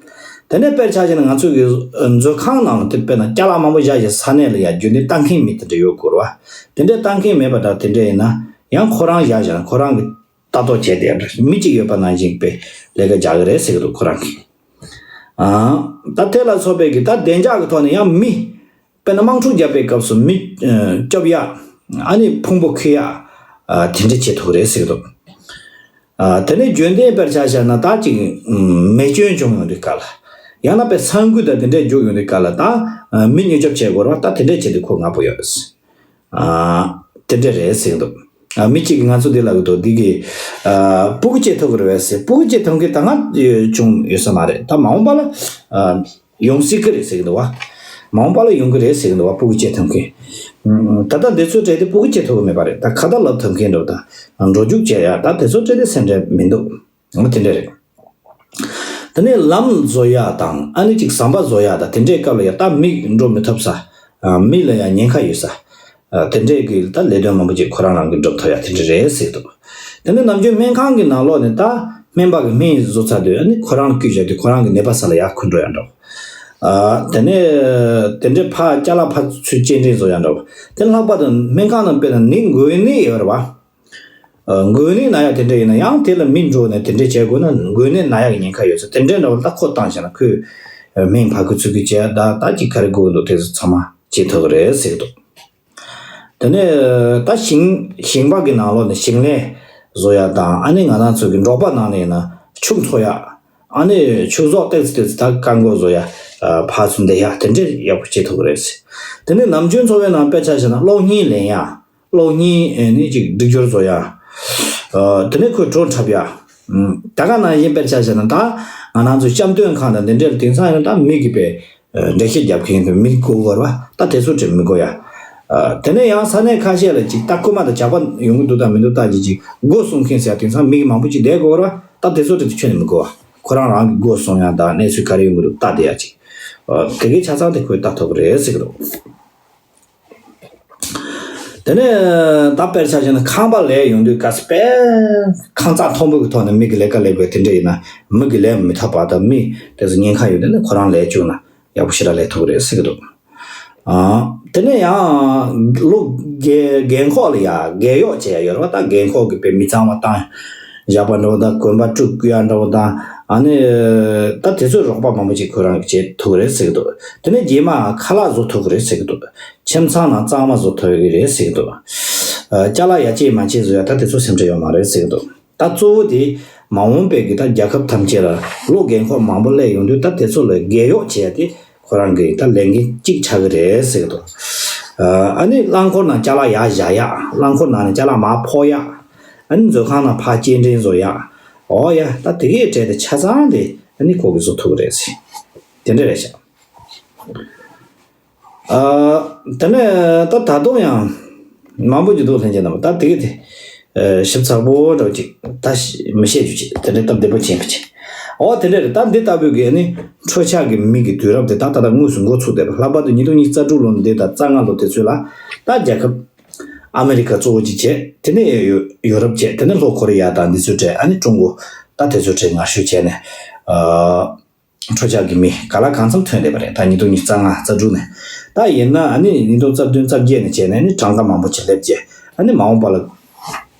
དེ་ནས་དཔེར་ཆ་བཞག་ན་ང་ཚོ་གི་མཛོད་ཁང་ནང་ལ་དེ་དཔེར་ན་ཅ་ལག་མང་པོ་བཞག་བཞག་ས་གནས་ལ་ཡ་རྒྱུན་ལྡན་ལྟ་མཁན་མི་དེ་འདྲ་ཡོད་དགོས་རེད་བ། དེ་འདྲའི་ལྟ་མཁན་མེད་པ་འདྲ་དེ་འདྲ་ཡིན་ན་ཡང་ཁོ་རང་བཞག་བཞག་ན་ཁོ་རང་གི་ལྟ་རྟོག་བྱས་ཏེ་མི་གཅིག་ཡོད་པ་ནང་བཞིན་པའི་ལས་ཀ་རྒྱག་གི་རེད་ཟེར་གི་འདུག་ཁོ་རང་གིས། ཨ། ད་དེ་ལ་སོགས་པའི་གི་ད་བདེ་འཇགས་ཀྱི་ཐོག་ནས་ཡང་མི། དཔེར་ན་དམག་འཁྲུག་བརྒྱབ་པའི་སྐབས་སུ་མི་ཨ་སྐྱོབ་ཡག་ཨ་ནི་ཕུང་པོ་འཁྱེར་ཡག་ཨ་དེ་འདྲ་བྱེད་ཐུབ་ཀྱི་རེད་ཟེར་གྱི་འདུག་ཨ་དེ་ནས་རྒྱུན་ལྡན་དཔེར་ཆ་བཞག་ན་ད་ཅིག་མེ་སྐྱོན་བྱུང་ཡོང་དུས་སྐབས་ལ་ཡང་ན་དཔེ་ས་འགུལ་དང་དེ་འདྲས་རྒྱུག་ཡོང་དུས་སྐབས་ལ་ད་མི་མྱུར་སྐྱོབ་བྱེད་དགོས་རེད་བ། ད་དེ་འདྲས་བྱེད་དུས་ཁོ་ངར་པོ་ཡོད། ཨ་དེ་འདྲས་རེད་ཟེར་གྱི་འདུག་ཨ་མི་གཅིག་གིས་ང་ཚོ་འདི་ལབ་ཀྱི་འདུག་འདི་གི་ཨ་སྤུ་གུ་སྐྱེ་ཐུབ་ཀྱི་རེད་བས་ཟེར། སྤུ་གུ་སྐྱེ་ཐུབ་མཁན་ད་སྔ་བྱུང་ཡོད་ས་མ་རེད། ད་མ་འོངས་པ་ལ་ཨ། ཡོང་སྲིད་ཀྱི་རེད་ཟེར་གྱི་འདུག་བ། མ་འོངས་པ་ལ་ཡོང་གི་རེད་ཟེར་གྱི་འདུག་བ། སྤུ་གུ་སྐྱེ་ཐུབ་མཁན། ད་ལྟ་འདི་ཚོའི་གྲས་དེ་སྤུ་གུ་སྐྱེ་ཐུབ་ཀྱི་མེད་པ་རེད། ད་ཁ་བརྡ་ལབ་ཐུབ་མཁན་འདྲ་བོ་དང་འགྲོ་རྒྱུག་བྱེད་ཡ་ད་དེ་ཚོའི་གྲས་དེ་སེམས་ཁྲལ་མི་འདུག་དེ་འདྲ་རེད། དེ་ནས་ལམ་བཟོ་ཡ་དང་ཨ་ནི་ཅིག་ཟམ་པ་བཟོ་ཡ་དང་དེ་འདྲའི་སྐབས་ལ་ཡ་ད་མི་འགྲོ་མི་ཐུབ་ས། མི་ལ་ཡ་ཉེན་ཁ་ཡོད་ས། དེ་འདྲའི་གི་ད་ལས་དོན་མང་པོ་ཅིག་ཁོ་རང་རང་གི་སྒྲུབ་ཐུབ་ཡ་དེ་འདྲ་རེད་ཟེར་འདུག་དེ་ནས་ནམ་རྒྱུན་སྨན་ཁང་གི་ནང་ལོགས་ནས་ད་སྨན་པ་གི་སྨན་བཟོ་ཚར་དུས་ཨ་ནི་ཁོ་རང་བསྐུས་བཞག་དུས་ཁོ་རང་གི་ནད་པ་ས་ལ་ཡ་ཁུར་འགྲོ་ཡ་འདྲ་བོ། དེ་ནས་དེ་འདྲའི་ཕ་ཅ་ལག་ཕ་ཚུར་སྐྱེལ་འདྲེན་བཟོ་ཡ་འདྲ་བོ། དེ་ལྷག་པར་དུ་སྨན་ཁང་ནང་དཔེར་ན་ནད་འགོས་ནད་ཡོད་རེད་བ། འགོས་ནད་ན་ཡག་དེ་འདྲ་ཡིན་ན་ཡང་དེ་ལ་མི་འགྲོ་ནས་དེ་འདྲ་བྱེད་དགོས་ན་འགོས་ནད་ན་ཡག་གི་ཉེན་ཁ་ཡོད་ཚེ་དེ་འདྲ་འདྲ་བོ་ད་ཁོ་བཏང་བྱས་ན་ཁོས་སྨན་ཕར་ཁུ་ཚུར་ཁུ་བྱས་ད་ད་ཅིག་ག་རེ་དགོས་འདུག་དེ་ཚོ་ཚང་མ་བྱེད་ཐུབ་ཀྱི་རེད་ཟེར་གི་འདུག་དེ་ནས་ད་ཞིང་ཞིང་པ་གི་ནང་ལོགས་ནས་ཞིང་ལས་བཟོ་ཡ་དང་ཨ་ནི་ང་རང་ཚོ་གི་འབྲོག་པ་ནང་ནས་ཡིན་ན་ཕྱུགས་འཚོ་ཡ། ཨ་ནི་ཕྱུགས་ཟོག་ཏོག་ཙམ་ཏོག་ཙམ་ད་རྐང་འཁོར་བཟོ་ཡ། ཕར་ཚུར་འདེད་ཡ་དེ་འདྲ་ཡག་པོ་བྱེད་ཐུབ་ཀྱི་རེད་ཟེར། དེ་ནས་ནམ་རྒྱུན་འཚོ་བའི་ནང་དཔེ་ཆ་བཞག་ན་གློག་བརྙན་ལེན་ཡ། གློག་བརྙན་ཨེ་ནི་ཅིག་སྒྲིག་སྦྱོར་བཟོ་ཡ། ཨ། དེ་ནས་ཁོས་བྲོ་འཁྲབ་ཡ། ཨམ། ད་ག་ནང་བཞིན་དཔེར་ཆ་བཞག་ན་ད་ང་རང་ཚོ་བཤམས་སྟོན་ཁང་དང་འདི་འདྲའི་དེང་སང་ཡང་ད་མི་གི་པའི་ཨ། འགྲེལ་བཤད་རྒྱབ་མཁན་དེ་མི་དགོས་དགོས་ར་བ་ད་དེ་ཚོ་དྲན་མི་དགོས་ཡ། ཨ། དེ་ནས་ཡང་ས་གནས་ཁ་ཤས་ལ་ཅིག་ད་རྐུན་མ་དང་ཇག་པ་ཡོང་གི་འདུག་དང་མི་འདུག་ད་ཅིག་ཅིག་སྒོ་སྲུང་མཁན་ཟེར་ཡ་དེང་སང་མི་གི་མང་པོ་ཅིག་བསྡད་དགོས་ར་བ་ད་དེ་ཚོ་དྲན་དུ་ཁྱོན་ནས་མི་དགོས་བ་ཁོ་རང་རང་གི་སྒོ་སྲུང་ཡ་དང་གནས་ཚུལ་ག་རེ་ཡོང་གི་འདུག་ལྟ་བསྡད་ཡ་ཅིག་ཨ། དེ་གའི་ཆ་ཚང་དེ་ཁོས་ལྟ་ཐུབ་ཀྱི་རེད་ཟེར་གི་འདུག་དེ་ནས་ད་དཔེར་ཆ་བཞག་ན་ཁང་པ་ལས་ཡོང་དུས་ག་ས་དཔེ་ཁང་བརྩེགས་མཐོན་པོ་གི་ཐོག་ནས་མི་གི་ལས་ཀ་ལས་དགོས་དེ་འདྲ་ཡིན་ན་མི་གི་ལས་མི་ཐོབ་པ་དང་མི་དེ་ཚོ་ཉེན་ཁ་ཡོད་དེ་ནས་ཁོ་རང་ལས་བཅུག་ན་ཡག་པོ་ཞེ་དྲག་ལས་ཐུབ་ཀྱི་རེད་ཟེར་གི་འདུག་ཨ། དེ་ནས་ཡང་ལོ་རྒས་རྒས་འཁོགས་ལ་ཡ་རྒས་གཡོག་བྱེད་ཡ་ཡོད་རེད་བ། ད་རྒས་འཁོགས་ཀྱི་དཔེ་མི་གཙང་བ་བཏང་བཞག་པ་འདྲ་བོ་དང་གོན་པ་དཀྲུག་ཡ་འདྲ་བོ་དང་ཨ་ནི་ད་དེ་ཚོའི་རོགས་པ་མང་པོ་ཅིག་ཁོ་རང་གིས་བྱེད་ཐུབ་ཀྱི་རེད་ཟེར་གི་འདུག་དེ་ནས་རྗེས་མ་ཁ་ལག་བཟོ་ཐུབ་ཀྱི་རེད་ཟེར་གི་འདུག་ཁྱིམ་ཚང་ནང་གཙང་མ་བཟོ་ཐུབ་ཀྱི་རེད་ཟེར་གྱི་འདུག་ཨ། ཅ་ལག་ཡ་བྱེད་མ་བྱེད་བཟོ་ཡ་ད་དེ་ཚོ་སེམས་ཁྲལ་ཡོད་མ་རེད་ཟེར་གྱི་འདུག་ད་གཙོ་བོ་དེ་མ་འོངས་པའི་གི་ད་རྒྱལ་ཁབ་ཐམས་ཅད་ལ་ལོ་རྒས་འཁོགས་མང་པོ་སླེབས་ཡོང་དུས་ད་དེ་ཚོ་ལ་རྒས་གཡོག་བྱེད་ཡ་དེ་ཁོ་རང་གི་ད་ལས་འགན་གཅིག་ཆགས་ཀྱི་རེད་ཟེར་གྱི་འདུག་ཨ་ནི་རླངས་འཁོར་ནང་ཅ་ལག་ཡར་བཞག་ཡ། རླངས་འཁོར་ནང་ནས་ཅ་ལག་མར་ཕོག་ཡ། ཨ་ནི་མཛོད་ཁང་ནང་ཕར་སྐྱེལ་འདྲེན་བཟོ་ཡ། འོ་ཡ་ད་དེ་གའི་གྲས་དེ་ཆ་ཚང་དེ་ཨ་ནི་ཁོ་གིས་བཟོ་ཐུབ་ཀྱི་རེད་ཟེར། དེ་འདྲ་རེད་ཤག་ཨ། དེ་ནས་ད་ད་དུང་ཡང་མང་པོ་ཅིག་འདུག་ལྷན་རྒྱས་རྣམ་པ། ད་དེ་གི་དེ་ཨ། ཞིབ་ཚགས་པོ་འདྲ་བོ་ཅིག་ད་ཤི་མི་བཤད་རྒྱུ་ཅིག་དེ་འདྲའི་སྟབས་བདེ་པོ་ཅིག་ཡིན་པ་ཅིག་འོ་དེ་འདྲ་རེད། ད་འདི་ལྟ་བུའི་གི་ནི་འཕྲོད་བཞག་གི་མི་གི་དུས་རབས་དེ་ད་ད་ལྟ་དངོས་སུ་འགོ་ཚུགས་བསྡད་པ། ལྷག་པར་དུ་ཉིས་སྟོང་ཉི་ཤུ་རྩ་དྲུག་ལོ་འདི་དང་རྩ་ལྔ་ལོ་དེ་ཚོ་ལ་ད་རྒྱལ་ཁབ་ཨ་མེ་རི་ཁ་གཙོ་བོ་ཅིག་བྱས། དེ་ནས་ཡོ་ཡོ་རོབ་བྱས། དེ་ནས་ལྷོ་ཁོ་རེ་ཡ་དང་འདི་ཚོའི་གྲས། ཨ་ནི་ཀྲུང་གོ་ད་དེ་ཚོའི་གྲས་ངར་ཤུགས་བྱས་ནས་ཨ། འཕྲོད་བཞག་གི་མི་ག་ལ་གང་འཚམ་ཐོན་བསྡད་པ་རེད། ད་ཉིས་སྟོང་ཉི་ཤུ་རྩ་ལྔ་རྩ་དྲུག་ནས། ད་ཡིན་ན་ཨ་ནི་ཉིས་སྟོང་རྩ་བདུན་རྩ་བརྒྱད་ནས་བྱས་ནས་ཨ་ནི་གྲངས་ཀ་མང་པོ་ཅིག་སླེབས་རྗེས་ཨ་ནི་མ་འོངས་པ་ལ་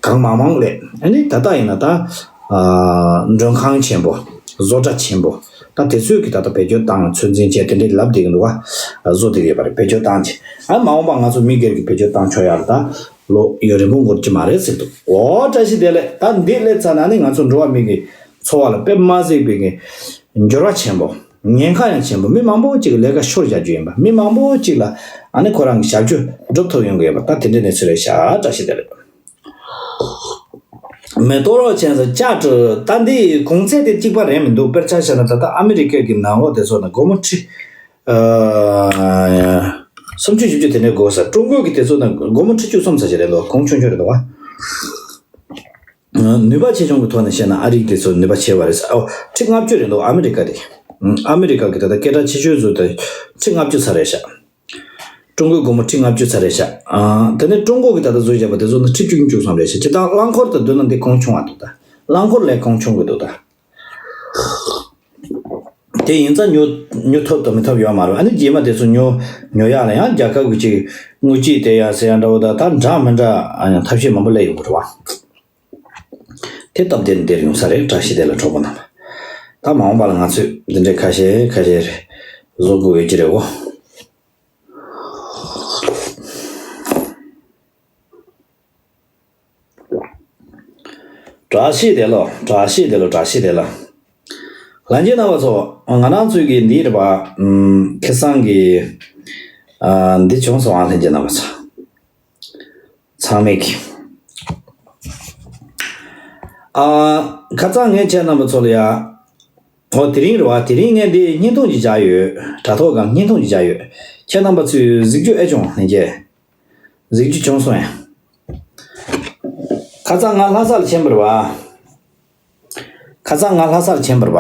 གང་མང་མང་སླེབས། ཨ་ནི་ད་ལྟ་ཡིན་ན་ད་ཨ། མགྲོན་ཁང་ཆེན་པོ། བཟོ་གྲྭ་ཆེན་པོ། ད་དེ་ཚོས་གི་ད་ལྟ་བེད་སྤྱོད་བཏང་ཚོད་འཛིན་བྱས་དེ་འདྲའི་ལབ་བསྡད་ཀྱི་འདུག་ག་བཟོ་བསྡད་ཀྱི་ཡོད་པ་རེད། བེད་སྤྱོད་བཏང་རྗེས་ཨ་མ་འོངས་པ་ང་ཚོ་མི་སྒེར་གྱི་བེད་སྤྱོད་བཏང་ཆོག་ཡ་ལ་ད་ལོ་ཡུན་རིང་པོ་འགོར་གྱི་མ་རེད་ཟེར་འདུག་འོ་བཀྲ་ཤིས་བདེ་ལེགས། ད་འདི་སླེབས་ཚར་ན་ཨ་ནི་ང་ཚོ་འགྲོ་བ་མི་གི་འཚོ་བ་ལ་དཔེ་མ་སྲིད་པའི་གི་འགྱུར་བ་ཆེན་པོ། ཉེན་ཁ་ཡང་ཆེན་པོ། མི་མང་པོ་ཅིག་ལས་ཀ་ཤོར་བཞག་རྒྱུ་ཡིན་པ། མི་མང་པོ་ཅིག་ལ་ཨ་ནི་ཁོ་རང་གི་ཞབས་ཞུ་སྒྲུབ་ཐུབ་ཡོང་གི་ཡོད་པ། ད་དེ་འདྲའི་གནས་ཚུལ་རེད་ཤག་བཀྲ་ཤིས་བདེ་ལེགས། མེ་ཏོག་རོགས་ཆེན་ཟེར་བཅའ་སྒྲིག་ད་འདི་གོང་ཚད་དེ་གཅིག་པ་རེད་མི་འདུག་དཔེར་ཆ་བཞག་ན་ད་ལྟ་ཨ་མི་རི་ཀའི་གི་ནང་ལོགས་དེ་ཚོ་ན་སྒོར་མོ་ཁྲི་ཨ། སུམ་ཅུ་བཞི་བཅུ་དེ་འདྲའི་དགོས་ས། ཀྲུང་གོའི་གི་དེ་ཚོ་ན་སྒོར་མོ་ཁྲི་བཅུ་གསུམ་ཙམ་ཞིག་རེད་འདུག་གོང་ཆུང་ཆུང་རེད་འདུག་བ། ནུས་པ་ཆེ་ཆུང་གི་ཐོག་ནས་བཤད་ན་ཨ་རིའི་དེ་ཚོ་ནུས་པ་ཆེ་བ་རེད་ས། ཨོ་ཁྲི་ལྔ་བཅུ་རེད་འདུག་ཨ་མི་རི་ཀ་དེ། ཨ་མི་རི་ཀ་གི་ད་ལྟ་སྐད་གྲགས་ཆེ་ཤོས་ཚོ་དེ་ཁྲི་ལྔ་བཅུ་ཚར་རེད་ཤག་ཀྲུང་གོའི་སྒོར་མོ་ཁྲི་ལྔ་བཅུ་ཚར་རེད་ཤག་ཨ། དེ་ནས་ཀྲུང་གོ་གི་ད་ལྟ་བཟོས་བཞག་པ་དེ་ཚོ་ནི་ཁྲི་བཅུ་བཅུ་ཙམ་རེད་ཤག་སྤྱིར་བཏང་རླངས་འཁོར་དང་བསྡུར་ན་འདི་གོང་ཆུང་བ་འདུག་ད། རླངས་འཁོར་ལས་གོང་ཆུང་གི་འདུག་ད། དེ་ཡིན་ཙང་ཉོ་ཉོ་ཐུབ་དང་མི་ཐུབ་ཡོད་མ་རེད། ཨ་ནི་རྗེས་མ་དེ་ཚོ་ཉོ་ཉོ་ཡག་ལ་ཡང་རྒྱལ་ཁབ་ཀྱི་ཅིག་དངུལ་གཅིག་སྟེར་ཡག་ཟེར་ཡག་འདྲ་བོ་ད་ད་འདྲ་མི་འདྲ་ཨ་ཡང་ཐབས་ཤེས་མང་པོ་སླེབས་ཡོང་གི་རེད་བ། དེ་སྟབས་བདེ་ནས་བདེ་རུ་ཡོང་ས་རེད། བཀྲ་ཤིས་བདེ་ལེགས་གྲོགས་པོ་རྣམ་པ། ད་མ་འོངས་པ་ལ་ང་ཚོས་འདི་འདྲའི་ཁ་ཤས་ཁ་ཤས་རེ་བཟོ་དགོས་ཡོད་ཀྱི་རེད་འོ། བཀྲ་ཤིས་བདེ་ལེགས། བཀྲ་ཤིས་བདེ་ལེགས། བཀྲ་ཤིས་བདེ་ལེགས། ལྷན་རྒྱས་རྣམ་པ་ཚོ། ང་རང་ཚོའི་གི་འདི་རེད་པ། ཨམ། ཁ་སང་གི་ཨ། འདི་བྱུང་སོང་ཨ། ལྷན་རྒྱས་རྣམ་པ་ཚོ། ཚང་མས་གི། ཨ། ཁ་སང་ངས་ཁྱེད་རྣམ་པ་ཚོ་ལ་ཡ། ཨོ་དེ་རིང་རེད་བ། དེ་རིང་ངས་འདི་བརྙན་ཐུང་ཅིག་བཞག་ཡོད། དྲ་ཐོག་སྒང་བརྙན་ཐུང་ཅིག་བཞག་ཡོད། ཁྱེད་རྣམ་པ་ཚོས་གཟིགས་རྒྱུ་ཨེ་བྱུང་ལྷན་རྒྱས། གཟིགས་རྒྱུ་བྱུང་སོང་ཡ། ཁ་སང་ང་ལྷ་ས་ལ་ཕྱིན་པ་རེད་བ། ཁ་སང་ང་ལྷ་ས་ལ་ཕྱིན་པ་རེད་བ།